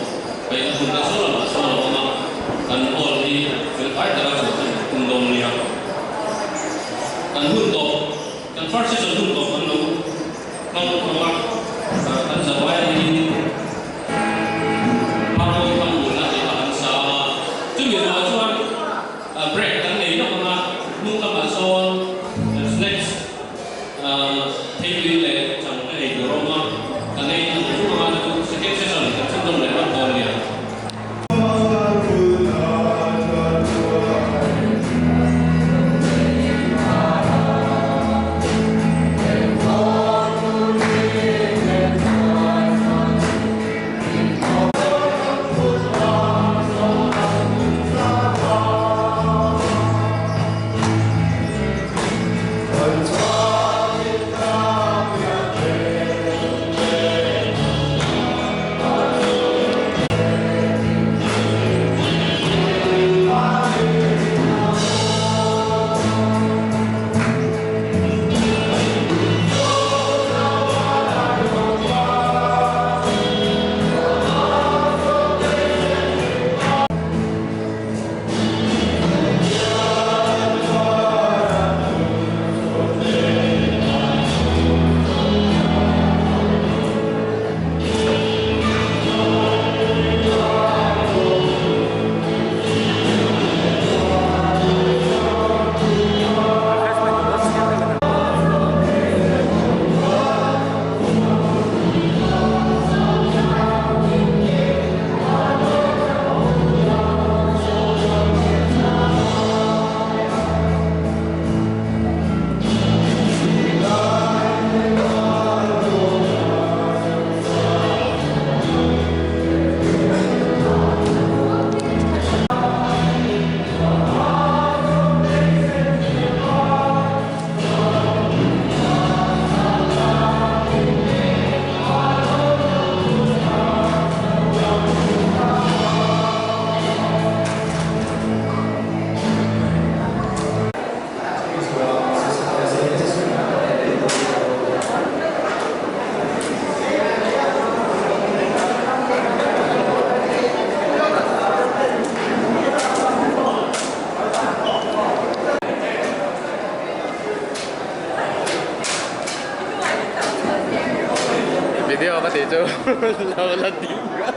paihna hmun kha saw lamah saw lo awm a, kan hall hi felfai taka chhuah kan tum dawn nia. Kan hun tawp, kan first session hun tawp kan lo hmang hmang a, kan zavai angin Hmangawih Hmangulna tih kha kan sa a, chumi ruah chuan break kan nei lawk ang a, hnung lamah sawn snacks theitui leh chang te ei tur a awm a, kan ei ang thung ang a, chu second session kan chhunzawm leh vat dawn nia. Video ka tih chu lo la ding a.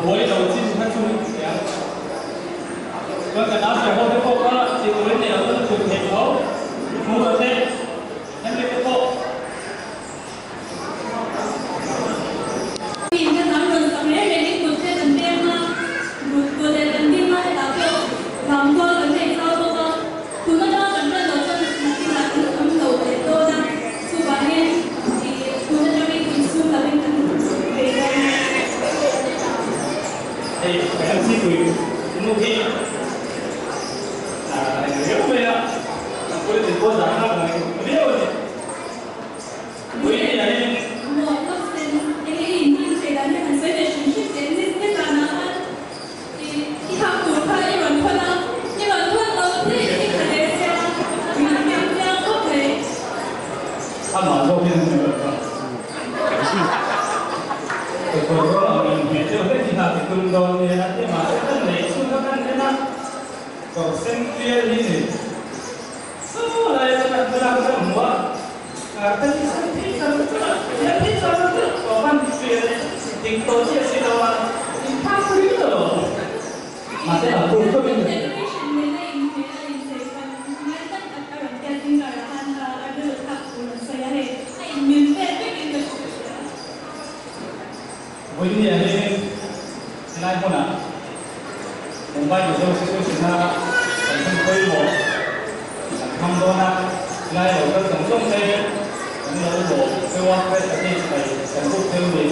buai lo chin kha chu ya chuan kan asher ho te pawh kha tih turin nei lo chuan a chhun theih tho hmu te hemi te pawh. Miin kan hnam rawn sak reng rengin kut te kan peng a, kut kut leh kan ding a, hetah pawh lamtual kan nei zau bawk a, tun atanga kan ran loh chuan nakinah kan awm lo leh dawn a, chuvangin ih tun atangin insum lovin kan bei dawn a. Hei kan sipui nu hi a eng riau mai a, kan police pawh zah thlak ang riau a ni. Amah zawk hian a rawn a. Kekawr rawng ang inhmeh deuh hlek hi hna ti tum dawn nia a ti a, mahse kan neih chhun kha kan en a, kawr sen tial hi ni. Saw lai chuan a thlalak chu a hmu a, kan insan phei char char a, hian phei char char a hman hriat dik tawh chiah si lo a, inthlak pui ta lo. Mahse a phur khawp in ka hria. Vawinia hi helai hmunah Mumbai Mizo Association a kan hun pawimawh kan hmang dawn a, helai lo kal zawng zawng te kan lo lawm theuh a, press ate chibai kan buk theuh ni.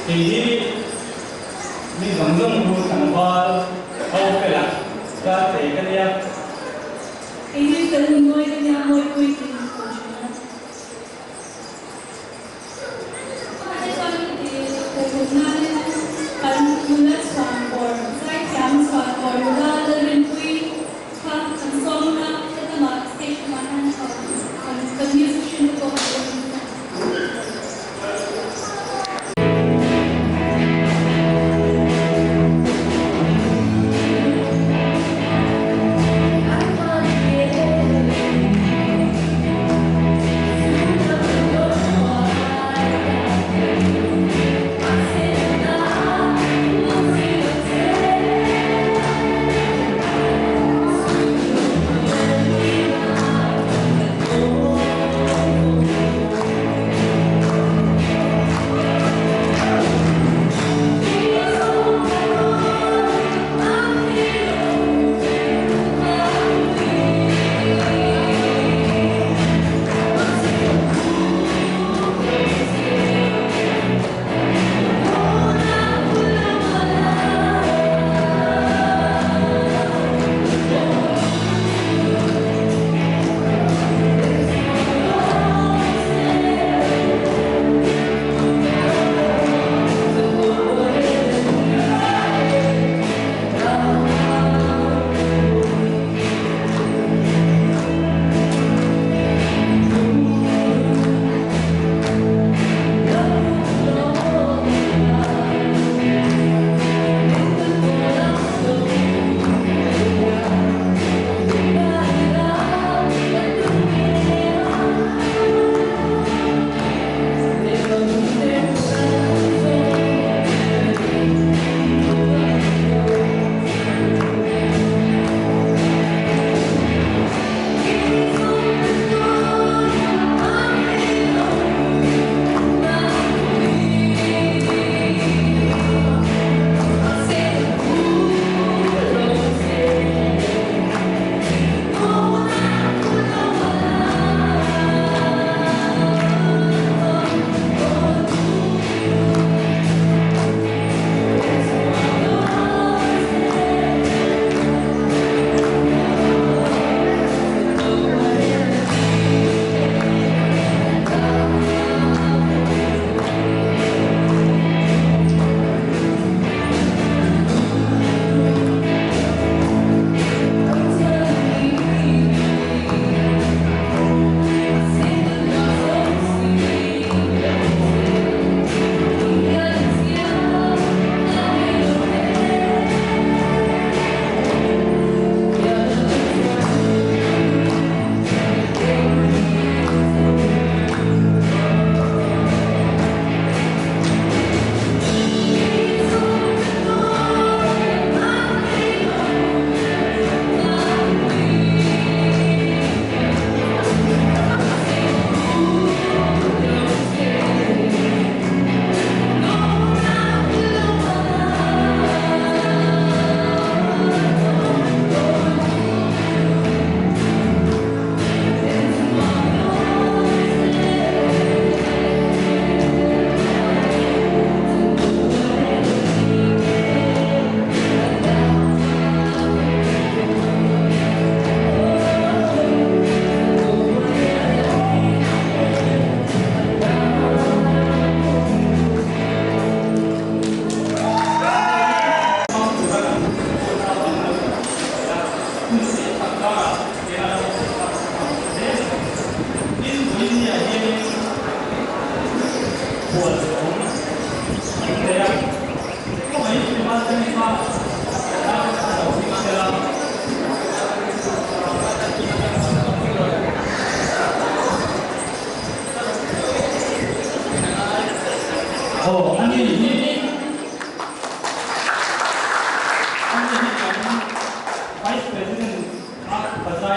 Kei hi mi zawng zawng ru tlangval ho fela zal thei ka nia. Kei hi fel mawi ka nia, mawipui tih min ko thin a. Chutah chuan ih kan nula chhuan kawr, zaithiam chhuan kawr nula Lalrinpuii kha kan sawm a, hetlama stage lamah hian kan musician te pawh kan awm.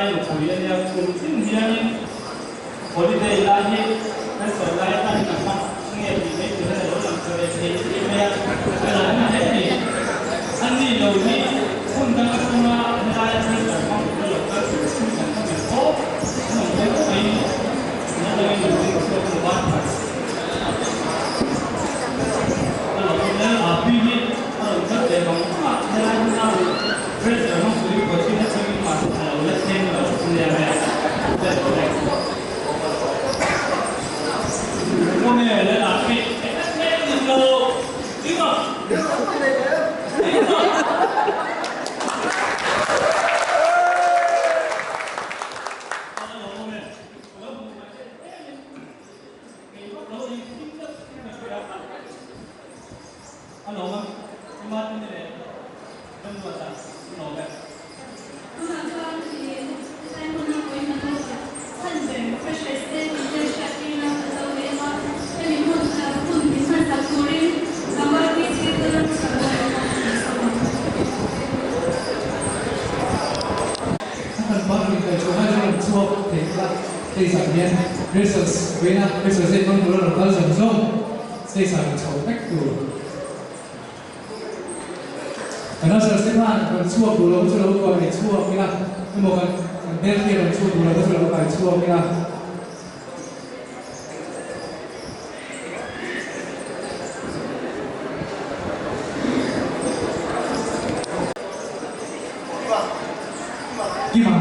lai nupui a nia kum tin hianin holiday lai hi festival lai atan in a hmang nge tih mai tur a ni lo lang ta ve thei tih mai a ka lo hman hle a ni. A ni lo hi hun dang atanga helaia festival hmang tura lo kal tur hrim kan hmang em aw an awm ve khawp mai na dangin lo zir chhuak lo a. Ka lo hman hle a pi hi a rawn kal ve vang vang a helai hmuna festival hmang turin coaching atangin mahse a lo la thleng lo a nia mai a. Tunah chuan helai hmuna pawimawh ho chhan ber Freshers te min tel hriat tirna kan lo nei a, hemi hmun hun min hman tak turin Tlangval PC te lam chhan dawn lo pawh kan sawm ang. A kan bak in kai chhuah lai chuan rawn chhuak thei kha stage ah hian rehearsals vawiina rehearsals te hmang tura rawn kal zawng zawng stage ah rawn chho vek tur. Kan ushers te khan rawn chhuak duh lo chu lo kai chhuak ila emaw kan kan band hi rawn chhuak duh lo chu lo kai chhuak ila. Kima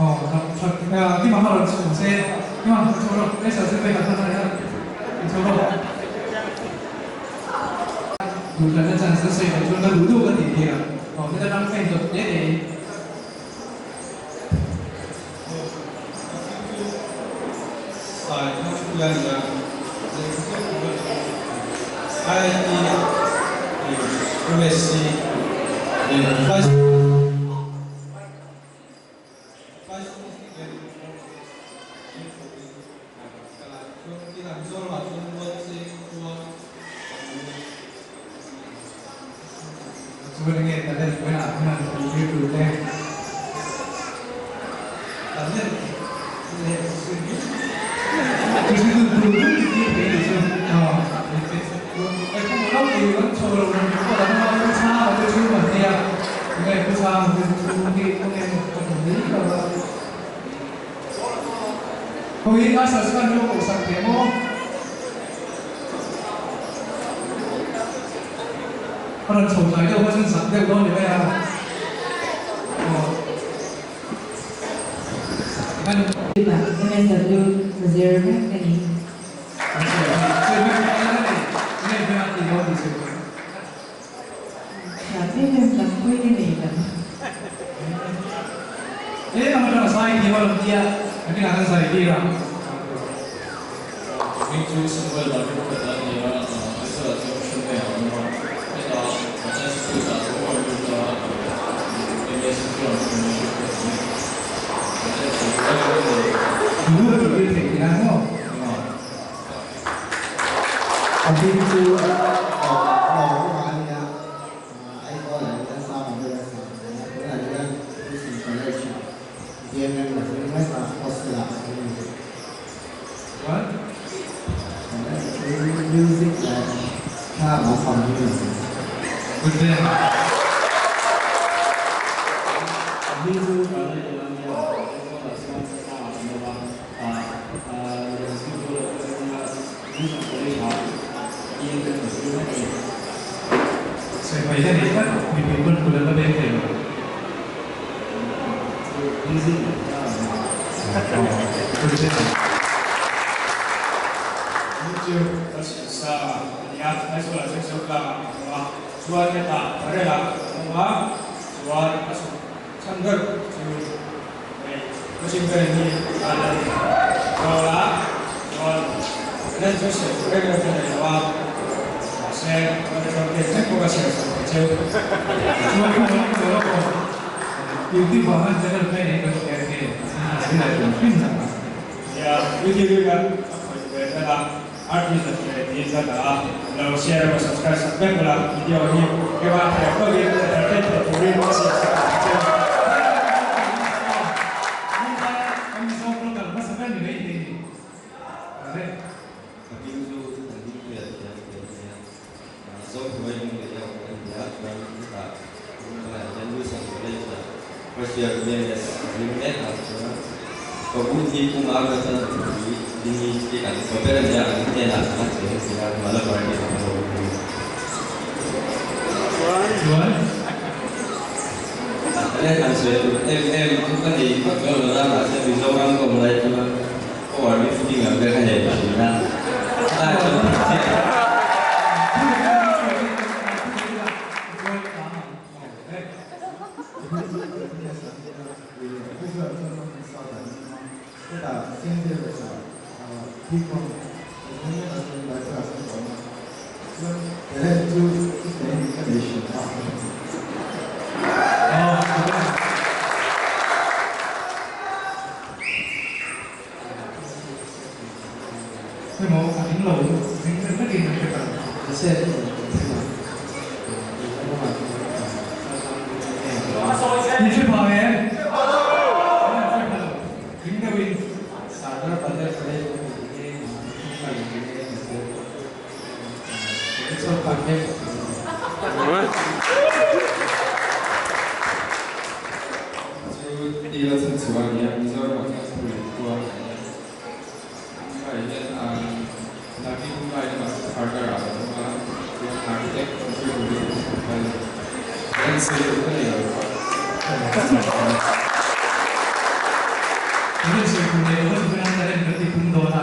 aw Kima kha rawn chhuak se Kima chhuak rawh pressure chu pek ang kha in chhuak rawh. Duhthlanna chance a sawi loh chuan ka duh duh ka tih tir a, aw heta tang fan dawt hle hle in. Sai thang chu a ni a, lehkha chu IIT MSc leh Chuan enge talent buaiah hian an tir tur te. Talent leh Chu chu chu tur tur ti tir thei ni chu. Eng pawh lo ti kan chho lo ram pawh dang a pu chhang te chu an nia. Enge pu chhang te chu hi kawng emaw ka hmu mai lo a. Khawiin a subscribe lo koh sak teh maw? A rawn chho tlai deuh kha chuan zak deuh dawn ni mai a. Aw. Tikhan. MSW zir vek ka ni. Hming chu Samuel Lalruatfela a ni a, Aizawl-ah chuan hriat mai a awm a, hetah Institute-ah chu a lut a, MSc chuan membership pawh a ni. A hming chu Lawruma a nia, Aizawl-ah hian Sama Vela sa a nia, tunah hian Mission College-ah GNM la zir mek a, hostel-ah a awm a ni. Music leh thla lampang hi a ni. Good day. A hming chu Vanlalliana a nia, Aizawl-ah chuan Sangah an awm a. Sawi hi a ni tlat, mipui pawn kut an la beng thei lo. Hei coaching vel hi a la ni dawn a, chuan talent chu sawi tur reng reng ka nei lo a, mahse chuan ka pek vek bawk a chhiar chhuah thei cheu. Chuan ka hmu lawk lawk aw, YouTube ah khan channel phei nei kan hria nge a zir leh tur hrim tak a. Nia, YouTube hi kan a khawih ve vel a, artist a ti leh tiin ka dah a, lo share emaw subscribe sak vek ula, video hi keimah thiam tawkin entertain theih turin ka siam sak ang che. Zohnuai lung leh deuh a ni a, chuan hetah Mumbai ah hian Wilson College ah first year BMS a zir mek a, chuan ka u hi Pu Mara chuan nupui Dini hi kan upa ber a nia, kan hnenah a cheng si a, Malabar hi a lo a ni. Chuan Eng han sawi tur em em chu ka nei vak lo lo na, mahse Mizoram ka awm lai chuan power lifting ang te ka nei thin a, helai chuan Emaw a ding lo ding reng vekin an hre ta lo. In hre pha em? An hre pha lo. Ding deuhin. Sardar Patel College a ni hi Mumbai in nge ni se Chawlhkar mek a ni. Chu tila chhan chhuah a ni a, Mizoramah chuan Puri khua a ni a. Mumbai hian Nagi Mumbai lamah chu Kharghar ah a awm a, chuan architect zir turin a kal. Kan sawi duh ka nei lo a. Kan in sawi tur nei lo chu chuan talent kan ti pung dawn a,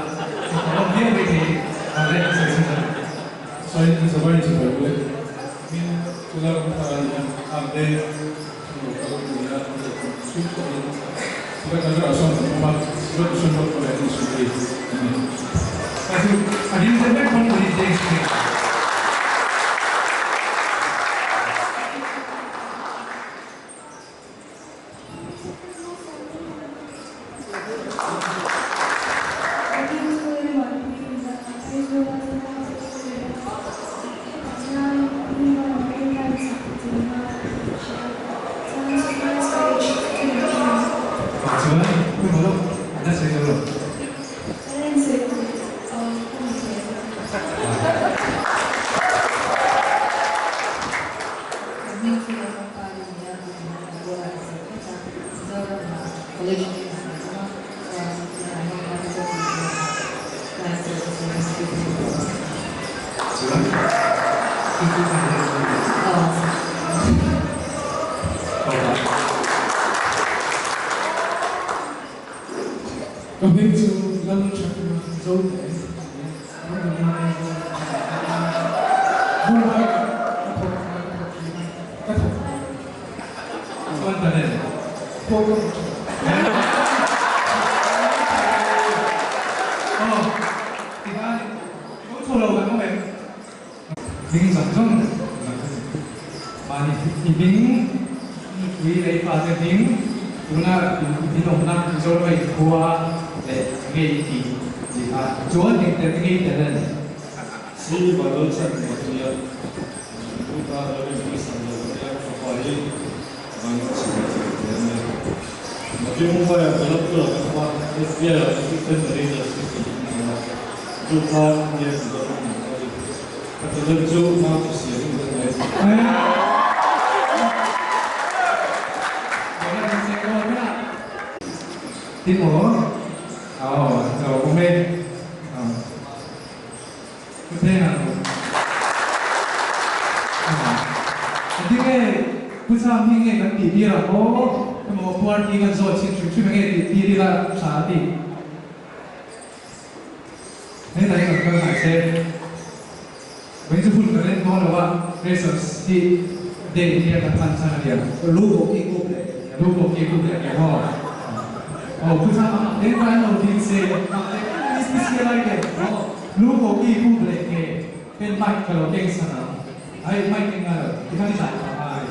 ka awm viau mai thei a rem a sawi chhun a. Sawi chu sawi chu ka ru e. Min chula ram thar a ni a, a be chu lo kal a ni a, chhung pawhin chula kal zawrah sawn kan awm a, chula mission road pawh leh an insuih thei a ni. Ka chu a ding deuh vek pawn pawhin James hi. Chuan hun maw an la sawi zo lo. Chuan i chu kan hre chu ni. Ka hming chu Lalchakna Zote a ni a, Mumbai ka thawk a, ka thawk thin a, ka thawk tawh lo. Chuan ta nen pawh ka hmu thin. Aw, tikhan lo chho lo kan awm em? Hming zawng zawng zawng ka ni. Mahni i hming, nupui leh i fate hming, tuna in awmna Mizoram a inkhua leh nge i tih tih kha chuan eng tel nge i tel a ni. Sri Badal Chan Matiya Puta Lalrinpui Sanglo ania fapa hi van chhim thei te a nia. Mati Mumbai ah Kolhapur ah kan awm a, FBI ah Assistant Manager Sector in a awm a, chu khan nia Mizoram in a ni. Ka talent chu nau chu siam in kan mai. Tin maw? Aw, lo awm e. Engtin nge Pu Cham hi nge kan tih tir ang aw? Emaw party kan zawt chhin hrim hrim enge tih tir ila tha a ti. Hetah hi kan kal hnai se. Vawiin chu hun kan en dawn lo a, Freshers hi day hi a kan hman chhan a nia. Lu bawk i kup leh nia. Lu bawk i kup leh nia maw? Aw Pu Cham a eng kan lo dil se, mahse i special ai le maw? Lu bawk i kup leh nge pen mic ka lo keng san ang. Ai mic eng a lo tikhan i zai phah ngai.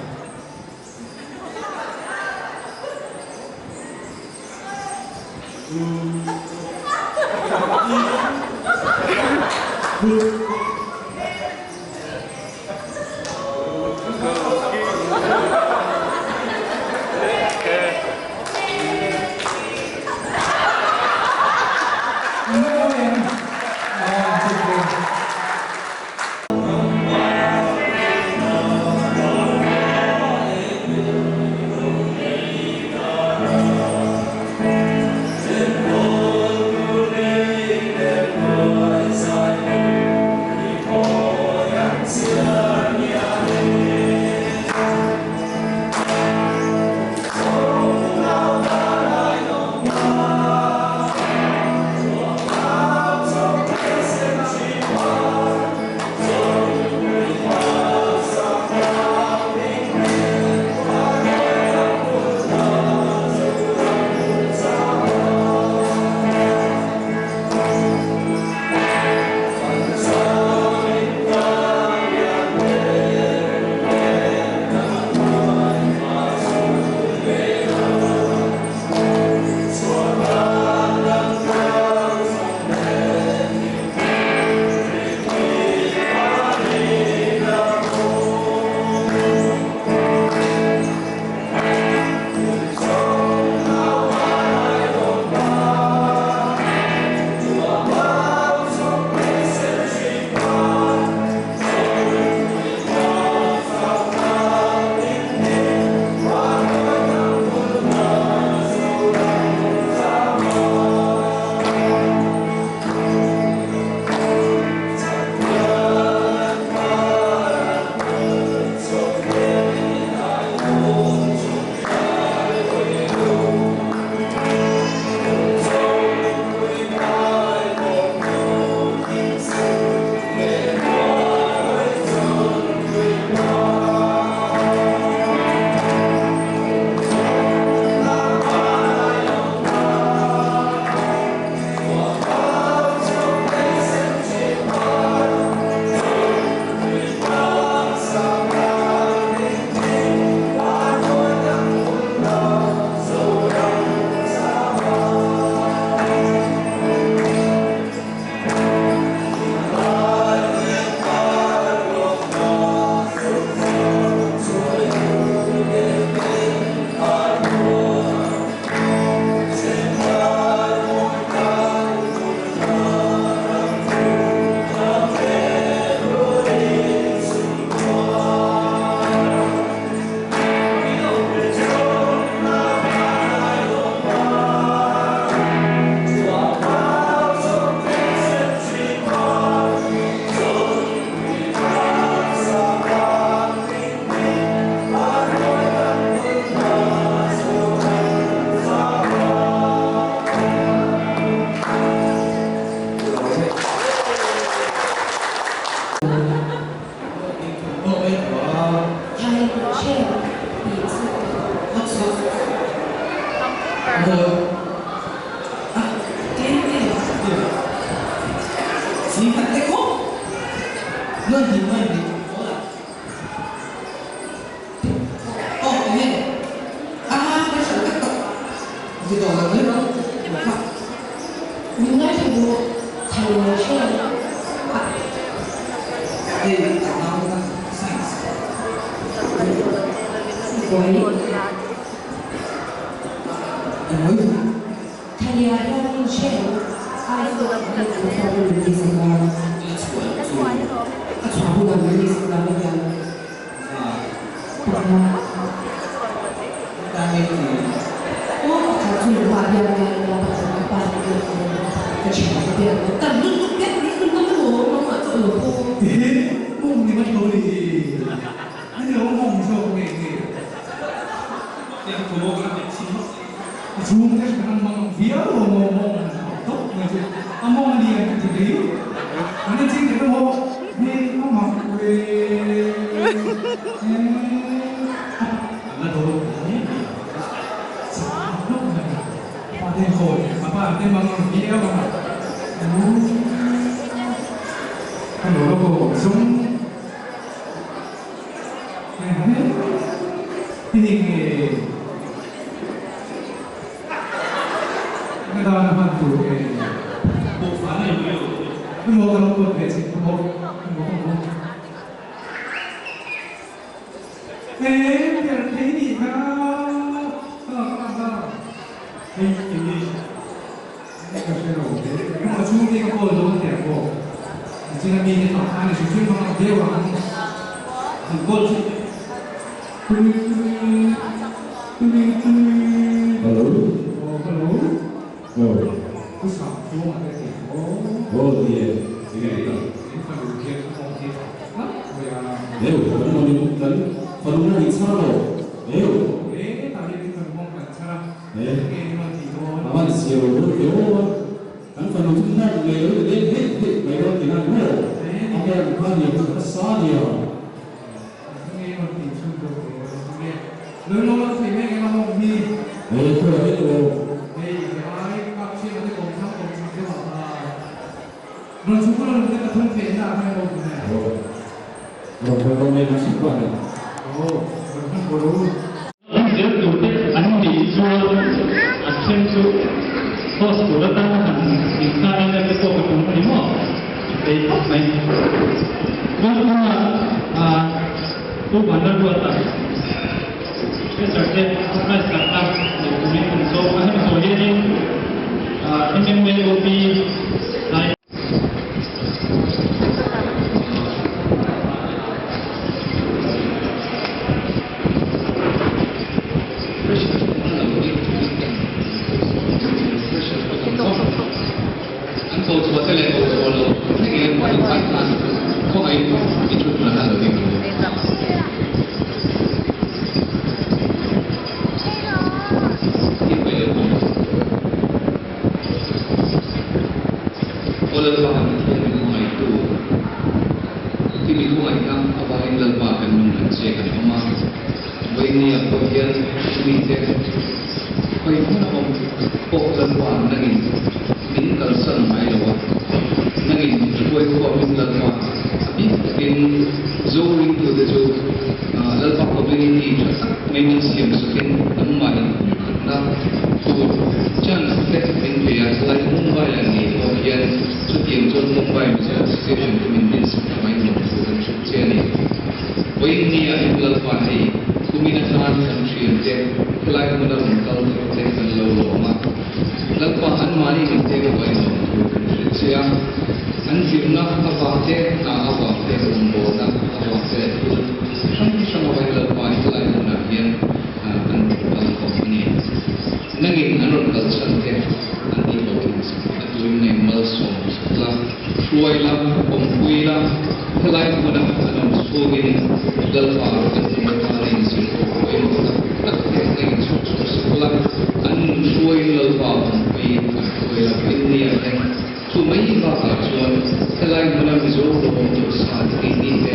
Chu mai bakah chuan helai hmuna Mizo lo awm tawh sa te keini te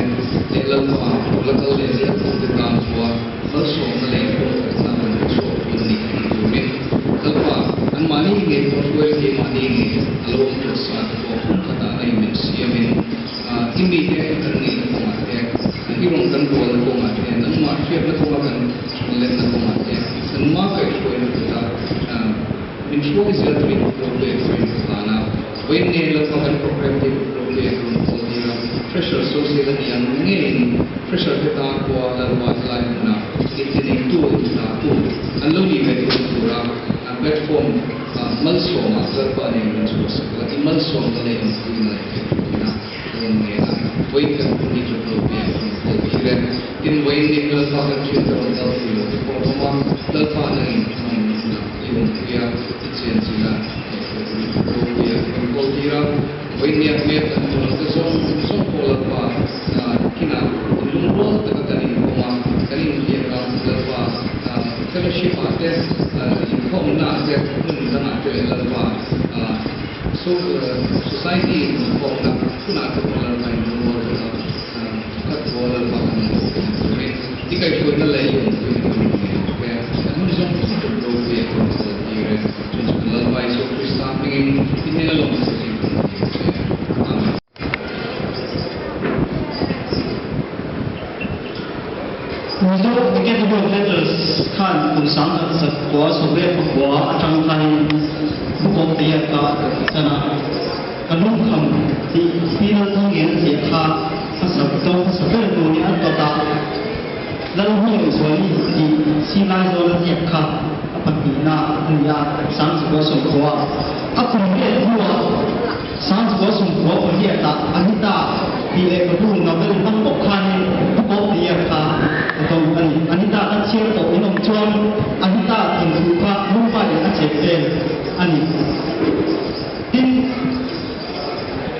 leh Lalpa la kal leh zel tur te tan pawha malsawmna leh inpawmkhatna kan hmu chhuak tur a ni tih turin Lalpa anmahni ngei pawh hruai keimahni ngei a lo awm tawh sa te pawh hmun khatah a inmil siamin i mite kan nihna kawngah te, i rawn kan bawlna kawngah te, nangmah hriatna kawnga kan chhunletna kawngah te, nangmah kaihhruaina kuta min hruai zel turin Ropuia ka rin ka hlan a. Vawiin nge Lalpa kan program te Ropuia ka rawn call tir a, fresher associate a ni ang ngeiin fresher te tan pawha Lalpa helai hmunah intineitu, intitahtu an lo nih ve theihna tura platform Malsawma Lalpa nen min chhuahsak la, i malsawmna leh inpuina leh theihthawhna ka rawn ngen a, vawiin kan hun hi tluk lo piah ka rawn kawl tir e. Tin, vawiin ni Lalpa kan thian ka rawn kal thei lo te pawh an awm a, Lalpa nangin hmangaihna hunah i awmpui a, i chian chilh a, ngaihtuah turin ka ropui a, ka rawn kawl tir a, vawiin nia hmel kan hmu lo te zawng zawng pawh Lalpa kinah inlungrual taka kan inkawm a, kan inbiak a, Lalpa fellowship ah te, inkhawmna ah te, hmun dangah te leh Lalpa society inkhawmna hunah te pawh Lalpa inlungrual taka thukhat pawh Lalpa kan inbawk theihna turin i kaihhruaina leh i awmpuina kan rawn ngei ang che. Kan hun zawng zawng ṭawp ropui a kan kawl tir e. Chu chu kan Lalpa Isua Krista hmingin i hnena lawm takin kan tir che. Amen. Mizo Academy of Letters khan kum sangkhat zakua sawmriat pakua atang khanin Book of the Year kha a ti tan a, ka lungkham tih Pi Lalthangin a ziah kha hmasa dawng hmasa ber turin an tawt a, Lalhmangaihzuali tih Silai zawl a ziak kha a pahnihna a ni a, Sangzikua sawmkhua a kum riat hnuah Sangzikua sawmkhua pariatah Anita tih lehkhabu novel hmang bawk khanin Book of the Year kha a dawng a ni. Anita kha chhiar tawh in awm chuan Anita thawnthu kha Mumbai-ah a chep vel a ni. Tin,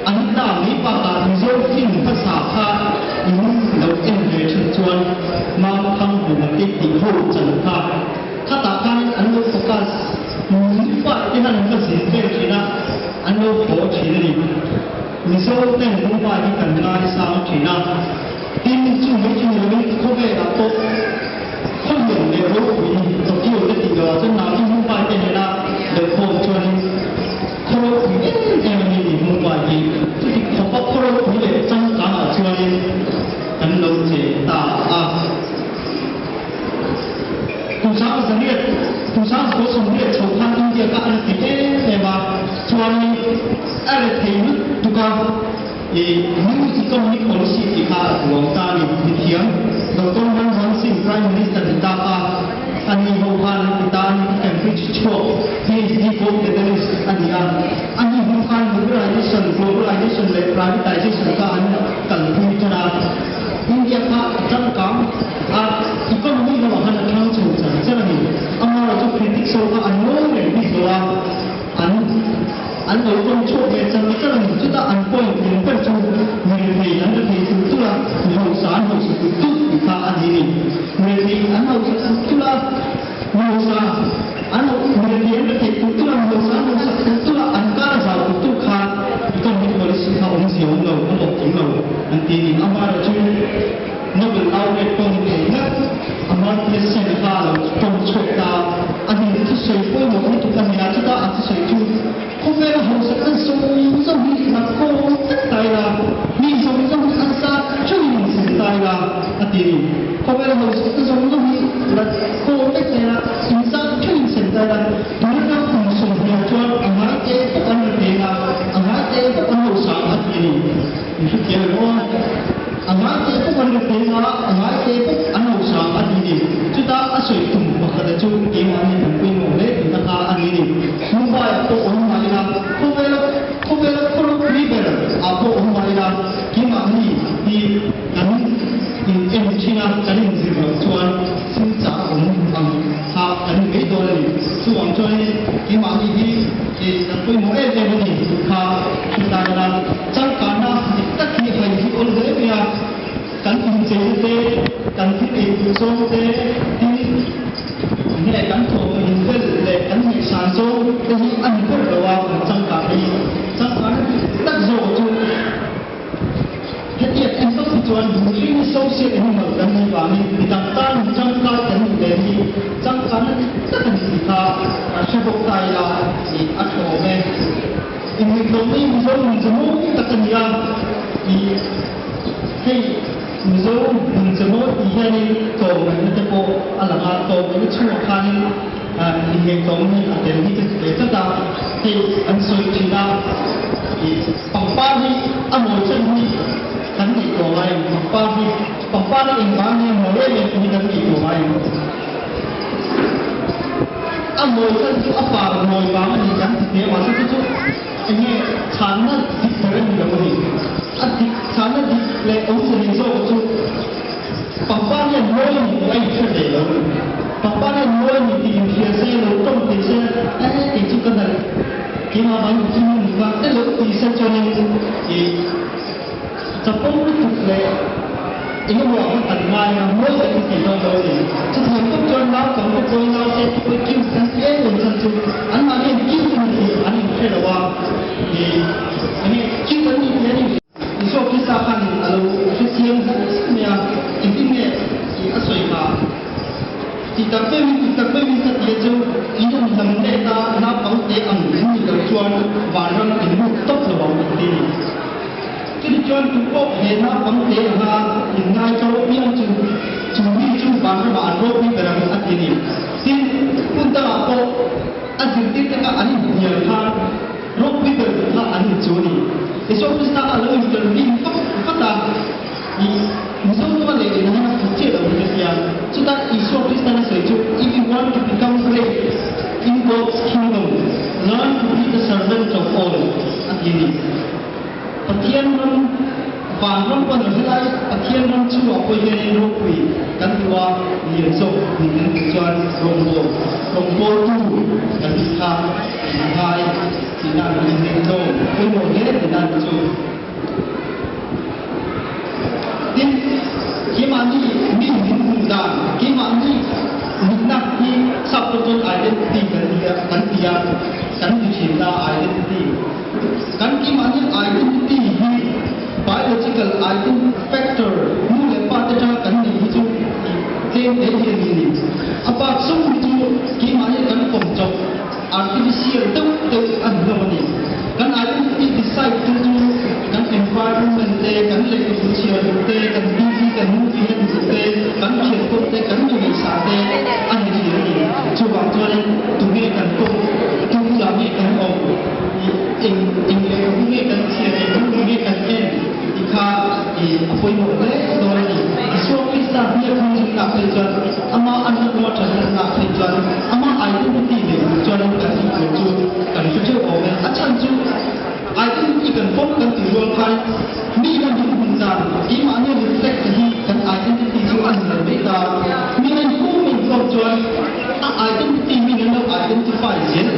Anita mai bakah Mizo film hmasa kha in lo en ve thin chuan Mangkhang Bumate tih ho chan kha khatah khanin an lo focus nupa te han va zin vel thin a, an lo haw thin a ni. Mizo ten Mumbai hi kan ngaisang thin a, tin chu mai chu ni lovin khawvelah pawh khawlian leh ropui Tokyo te tih loh ah chuan nangni Mumbai te nena deuhkhawm chuanin Khaw ropui em em a ni tih Mumbai hi chuti khawpa khaw ropui leh changkang ah chuanin kan lo che ta a. Kum sang zariat, kum sang zakua sawmriat chho khan India kha an ti em em a, chuanin a rethei lutuk a, i New Economic Policy tih kha a duang ta a ni. Mithiam Doctor Manmohan Singh Prime Minister ni ta kha a ni ho khan an ti ta a ni. Cambridge chhuak PhD gold medalist a ni a, a ni hnu khan liberalization, globalization leh privatization kha an kalpui tan a. India kha a changkang a, economy lamah khan a thang chho char char a ni. Amaherawhchu critics ho kha an ngawi reng bik lo a, an an lo tawng chhuak ve char char a ni. Chutah an point eng ber chu mi rethei an rethei tulh tulh a, mi hausa an hausa tulh tulh tih kha a ni a ni. Mi rethei an hausa tulh tulh a, mi hausa an mi rethei an rethei tulh tulh a, mi hausa an hausa tulh tulh a, an kar a zau tulh tulh kha economic policy kha awmzia awm lo, a hlawhtling lo an ti a ni. Amaherawhchu Nobel laureate pawh ni thei ngat Amartya Sen kha a lo tawng chhuak ta a ni. Thusawi pawimawh lutuk a ni a, chutah a thusawi chu khawvela hausa an zawng zawng hi la kawng vek ta ila, mi zawng zawng hi an zat theuhin in sem ta ila a ti a ni. Khawvela hausa te zawng zawng hi la kawng vek ta ila, in zat theuhin sem ta ila, tuna ram kum sawmhnih ah chuan a ngai te bawk an la teng a, a ngai te bawk an hausa a ti a ni. In hrethiam em aw? A ngai te bawk an la teng a, a ngai te bawk an hausa a ti a ni. Chutah a sawi tum pakhata chu keimahni kan pawimawh hle tihna kha a ni a ni. Mumbai ah pawh awm mah ila, khawvela khawvela khaw ropui ber ah pawh awm mah ila, keimahni hi kan in en thin a, kan in zir loh chuan thil chah awm ang kha kan ni mai dawn a ni. Chuvang chuanin keimahni hi kan pawimawh em em a ni tih kha hre ta ila, changkanna dik tak hi hai hi awl hle mai a, kan incheina te, kan thil ei duh zawng te, tin, Nge kan thawhna in vel leh kan ngaihsan zawng te hi a ni ber lo a, kan changkang hi. Changkang social animal kan nih vangin midang tan mi tangkai kan nih ve hi changkanna dik tak a ni tih kha hre bawk ta ila tih a tha awm e. Inngaitlawmna hi Mizo nun che mawi tak a ni a, ih hei Mizo nun che mawi tih hianin tlawmngaihna te pawh a lang a, tlawmngaihna chhungah khanin inngaitlawmna hi a tel hi ka ti ve tlat a, hei an sawi thin a, ih pangpar hi a mawi chan hi kan ngaihtuah ngai ang, pangpar hi pangpar hi engvang nge a mawi em em tih hi kan ngaihtuah ngai ang. A mawi chan chu a par mawi vang a ni kan ti hle mahse chu chu eng nge chhanna dik ber a ni lo a ni. A dik chhanna dik leh awmze nei zawk chu pangpar hian mawi a ni tih a inhre ve lo a ni. Pangpar hian mawi a ni tih inhria se lo tawng thei se e kei chu ka nalh keimah vang in thil a ni kha te lo ti se chuanin ih Chapo lutuk leh eng emaw a kan ngai a, mawi tak hi tih dawn lo a ni. Chutiang bawk chuan naupang te pawhin naute te pawhin cute an ti em em chan chu anmahni an cute a ni tih an inhre lo a, ih enge cute an ni tih an inhre. Isua Krista khanin a lo hre chiang zan zan mai a, engtin nge tih a sawi kha. Ti tak meuhin, ti tak meuhin ka ti a chu, in an lam let a, naupang te ang in nih loh chuan vanram in lut tawp lo ang an ti a ni. Chumi chuan tu pawh he naupang te anga in ngai tawh apiang chu, chu mi chu vanramah an ropui ber ang a ti a ni. Tin, hmun dangah pawh a zirtir te kha an inhnial khan ropui ber tur kha an inchu a ni. Isua Krista kha a lo intervene vak vat a, ih Mizo tuma leh lehna hian a fuh chiah lo hi ka tia. Chutah Isua Kristan a sawi chu, If you want to become great in God's kingdom, learn to be the servant of all a ti a ni. Pathian ram, van ram pawh ni helai Pathian ram chungah pawh hianin ropui kan duh a, lian zawk nih kan duh chuan rawngbâwl, rawngbâwltu kan tih kha in ngai tihna an ni eng tlawm pawimawh hle tihna an ni chu. Tin, keimahni mi min hmuh dan, keimahni nihna hi sap pawh chuan identity kan ti a, kan ti a, kan ti thin ta identity. Kan keimahni identity hi biological identity factor nu leh pa te tanga kan neih hi chu tlem te hi a ni ni. A bak zawng hi chu keimahni kan kawm chawp artificial deuh deuh a ni hlawm a ni. Kan identity decide tu chu kan environment te, kan lehkhabu chhiar duh te, kan TV kan movie en duh te, kan thiankawp te, kan mi ngaihsah te a ni thin a ni. Chuvang chuanin tunge kan kawm, tu bulah nge kan awm, ih eng eng lehkhabu nge kan chhiar, eng movie nge kan en tih kha ih a pawimawh hle dawn a ni. Isua Krista hmel hmang zumnak phei chuan amah a hnatnaw a thatnatnak phei chuan amah identity nei tur chuanin kan tih tur chu kan hre theuh awm e. A chhan chu identity kan pawm kan tih rual khan mi ina min hmun dan keimahni reflect hi kan identity chu a ni lo mai ta. Mi ina inpum inkhawm chuan a identity mi nan lo identify zel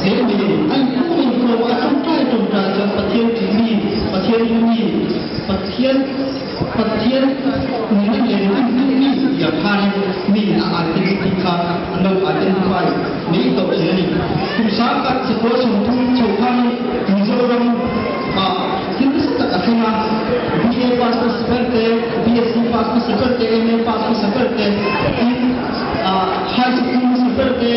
zel mai a ni. A inpum inkhawm a tawngtai tawngtai chuan Pathian tih mi, Pathian ring mi, Pathian Pathian nena len an duh mi tih ah khanin mi a identity kha an lo identify mai tawh thin a ni. Kum sangkhat sakawr 30 chho khanin Mizoram ah thil nasa tak a thleng a, BA pass hmasa ber te, BSc pass hmasa ber te, MA pass hmasa ber te, tin high school hmasa ber te,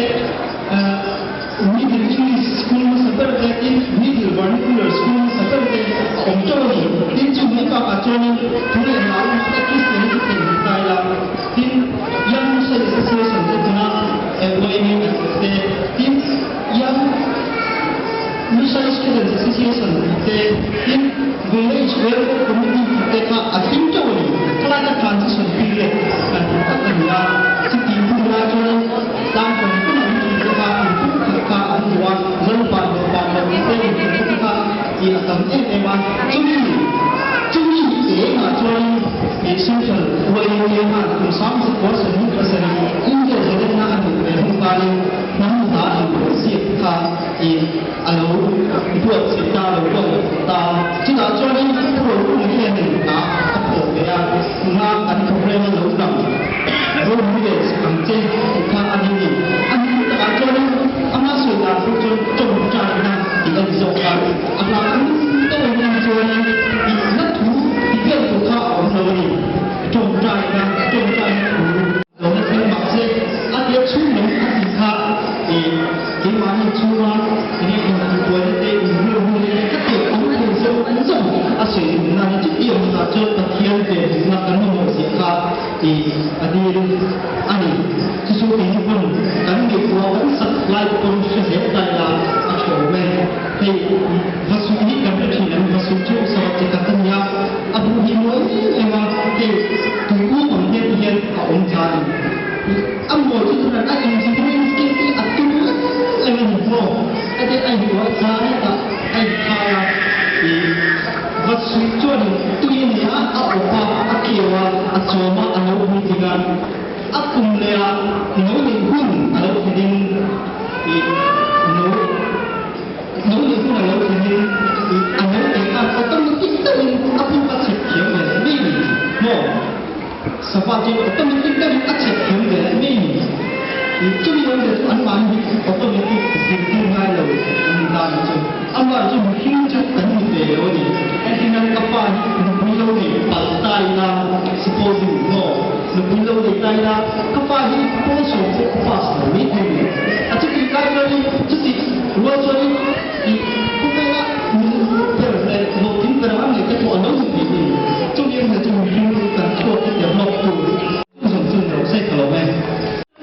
Middle English School hmasa ber te tin Middle Vernacular School hmasa ber te a awm teuh a ni. Tin chu mai bakah chuanin thu leh hla lamah te Christianity thlen hmu ta ila tin Young Mission Association te tuna YMA an tih te tin Young Mission Students Association tih te tin Village Welfare Committee tih te kha a thleng teuh a ni. Khalaita transition period kan tih tak a ni a, chutih hun lai chuanin Tlangkawm pum an tih te kha in pum khat kha an duh a, Lalpa leh pa lo te in tih te kha tih a tam em em a, chumi chumi engah chuanin ih Central YMA khan kum 10,000 27 India zalenna a nih ve hun kanin hnam hna inpawh ziak kha ih a lo buatsaih ta, a lo buat ta. Chutah chuanin Purpur hianin hna a thawh ve a, hna kan thawk reng a lo lang. Rome village ang che tih kha a ni ni. A ni takah chuanin ama sawi dan pawh chuan tawngtaina tih a ni zawk a, a hla ang deuh in en chuanin tihna thu ti vel tur kha a awm lo a ni. Tawng. a dil a ni. Chu chu keini pawn kan ngaihtuah kan sak lai te pawn hre zel ta ila a tha awm e. Hei vasuih hi kan hre thin ang, vasuih chu sava chi khat a ni a, a bu hi mawi em em a, hei tui u ang te ti hian a awm tha a ni. A mawi chu chuan a engineering skill hi a tum em em a ni maw? Heti a inbuai tha a hetah a inkhai a, ih vasuih chuanin tui a ni a, a awp a, a keu a, a chawm a, a lo puitling a. A kum leh ah no neih hun a lo thlenin ih no no neih hun a lo thlenin ih a no neih khan automatic deuhin a puk a chhep thiam ve leh mai ni maw? Sava chuan automatic deuhin a chhep thiam ve leh mai ni. Ih chumi awmzia chu anmahni hi automatic zirtir ngai lo an ni ta ni chu. Amah chu mihring chu kan ni ve lo a ni. Entirnan ka pa hi nupui lo nei palh ta ila supposing maw? Nupui lo nei ta ila ka pa hi pawl sawm pawh a pass lo mai thei ni. A chutih lai chuanin chutih rual chuanin ih khawvela nunnu ber leh hlawhtling ber ang ngei te pawh a lo ni thei ni. Chumi awmzia chu mihring kan chhuak hi develop tur chu zawng chu ni lo se ka lo e.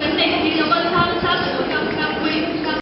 Kan neih hi lo kal thang thang lo thang thang pui thang.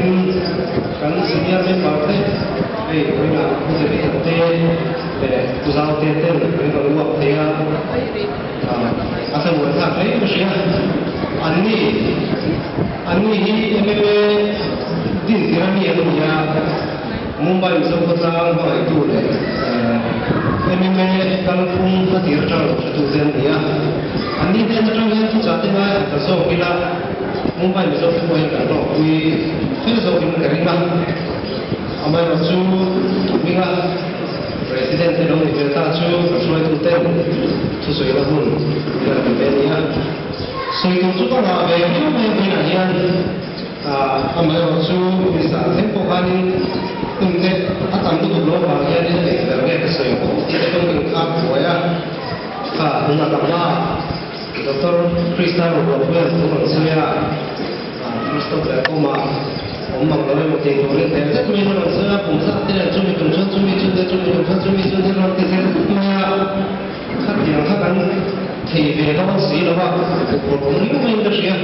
turin kan senior member te hei vawiinah Pu Zirlita te leh Pu Zaute ten min rawn uap thei a, a thlamuan thlak hle ka hria. Anni anni hi MMA din tir a mi an ni a, Mumbai Mizo khawtlang hmangaihtu leh MMA kalphung a tir atang lo hretute an ni a. Anni hnen atang hian thuchah te ngai khat ta zawk ila Mumbai Mizo te pawh hian kan hlawkpui fel zawkin ka ring a. Amaherawhchu hminga President te lo ni ve ta chu kan hruaituten thusawina hun min rawn pe ve a ni a. Sawi tur chu ka ngah ve viau mai a vawiinah hian amaherawhchu misa thleng pawh khanin hun te a tam lutuk lo avang hianin eng ber nge ka sawi ang tih te pawhin ka inkhak buai a. Kha tunah ka hma Doctor Krista Rubuatpuia'n thu rawn sawi a, Kristo Belkawma awm mang lo emaw tih turin tel zet mai in a rawn sawi a, kum zat te leh chumi tum chuan chumi chu te chumi tum chuan chumi chu te rawn ti zel mai a, khatiang kha kan thei ve dawn si lo a, kut awm riau maiin ka hria.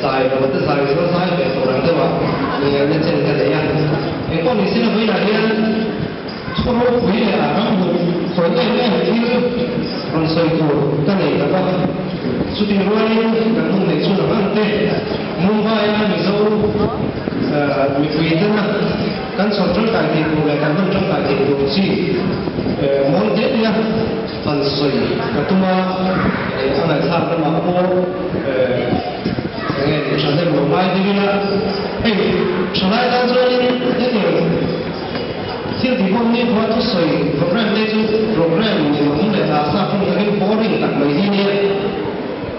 Sai lo te zai chuan zai ve tur ang deuh a ngialna chen ka nei a, engpawh ni se la vawiinah hian Thu ropui leh a ram hmuh khawih em em thil rawn sawi tur ka nei lo va, chutih rualin kan hun neih chhun ang ang te Mumbai-a Mizo mipui tena kan chhawr tangkai thei tur leh kan hman tangkai thei tur chi mawl hle nia han sawi ka tum a, a ngaihthlak lamah pawh enge ni thahnem lo ngai deuh ila hei thalai tan chuanin hetiang Thil ti pawh ni khua thusawi program te chu program ni awm leh a sa phung takin boring tak mai hi nia.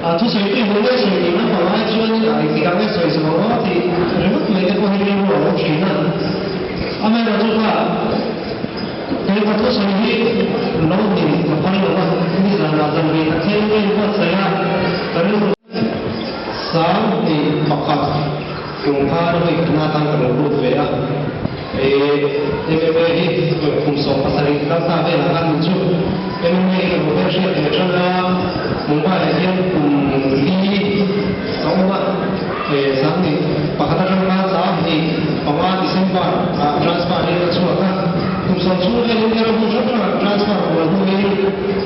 A thusawi tui hmu nge sawi tih naupang ai chuanin a engtik ah nge sawi zawh ang aw tih ringawt mai te pawh hi rilru a awm thin a. Amaherawh chu kha he ka thusawi hi lo ni ka phal lo a, nizanah zan rei tak hian ka inbuatsaih a, ka rilru sang tih pakhat kum khan vawi khatna atan ka lo lut ve a. MMA hi kum 17 kal ta velah khan min chu MMA hi ka lo hmel hriat ve tan a, Mumbai ah hian kum li ka awm a, 21 atang khan 25 December ah transfer in ka chhuak a, kum sawm chhung velin ka ram hmun hrang hrangah transfer kual hnuin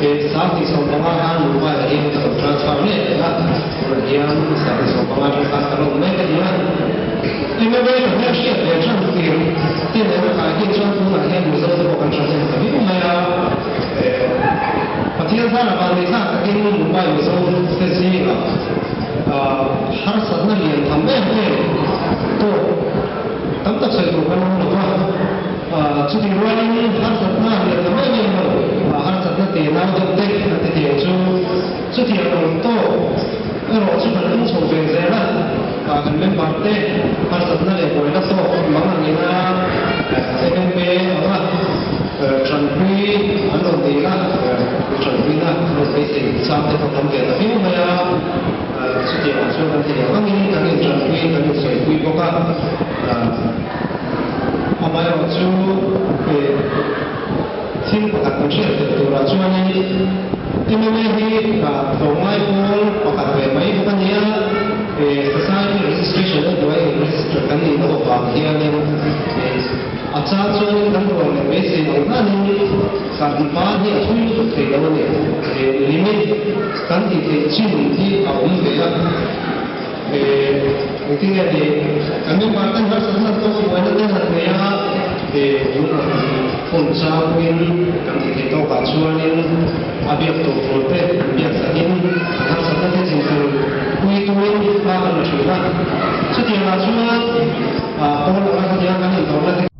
2015 khan Mumbai ah hian ka lo transfer leh leh a, tunah hian 2015 atang khan ka la awm mek a ni a. MMA ka hmel hriat ve than tir te nen a kai kin chuan tunah hian Mizo te pawh kan tha hnem ta viau mai a, Pathian zara vanneih thlak takin Mumbai Mizo te zingah harsatna lian tham em em tawk tam tak sawi tur kan awm lo va, chutih rualin harsatna lian tham em em lo, harsatna te nau deuh te an ti thei ang chu, chutiang awm tawk erawh chu kan awm chho ve zel a. Kan member te harsatna leh buaina tawk mang ang ina MMA anga tanpui an rawn dil a, tanpuina an rawn beisei chang te pawh tam ve ta viau mai a, chutiangah chuan kan thei ang angin kan intanpui kan insawipui bawk a, amaherawhchu thil pakhat kan hriat theih turah chuanin MMA hi tlawmngai pawl pakhat ve mai bawk a nia, Society registration a hnuai in register kan nih loh avang hianin a chang chuanin kan rual leh beisei ang hlanin kan ban hi a thui lutuk thei lo a ni. Limit kan tih theih chin hi a awm ve a, engtin nge ni kan member ten harsatna an tawk a buaina te han nei a, Phone chang pawhin kan tih theih tawkah chuanin a biak tur tur te an biak sakin an harsatna te chin tur pui turin hma kan la thin a. Chutiangah chuan pawl anga khatiang kan intawrna te.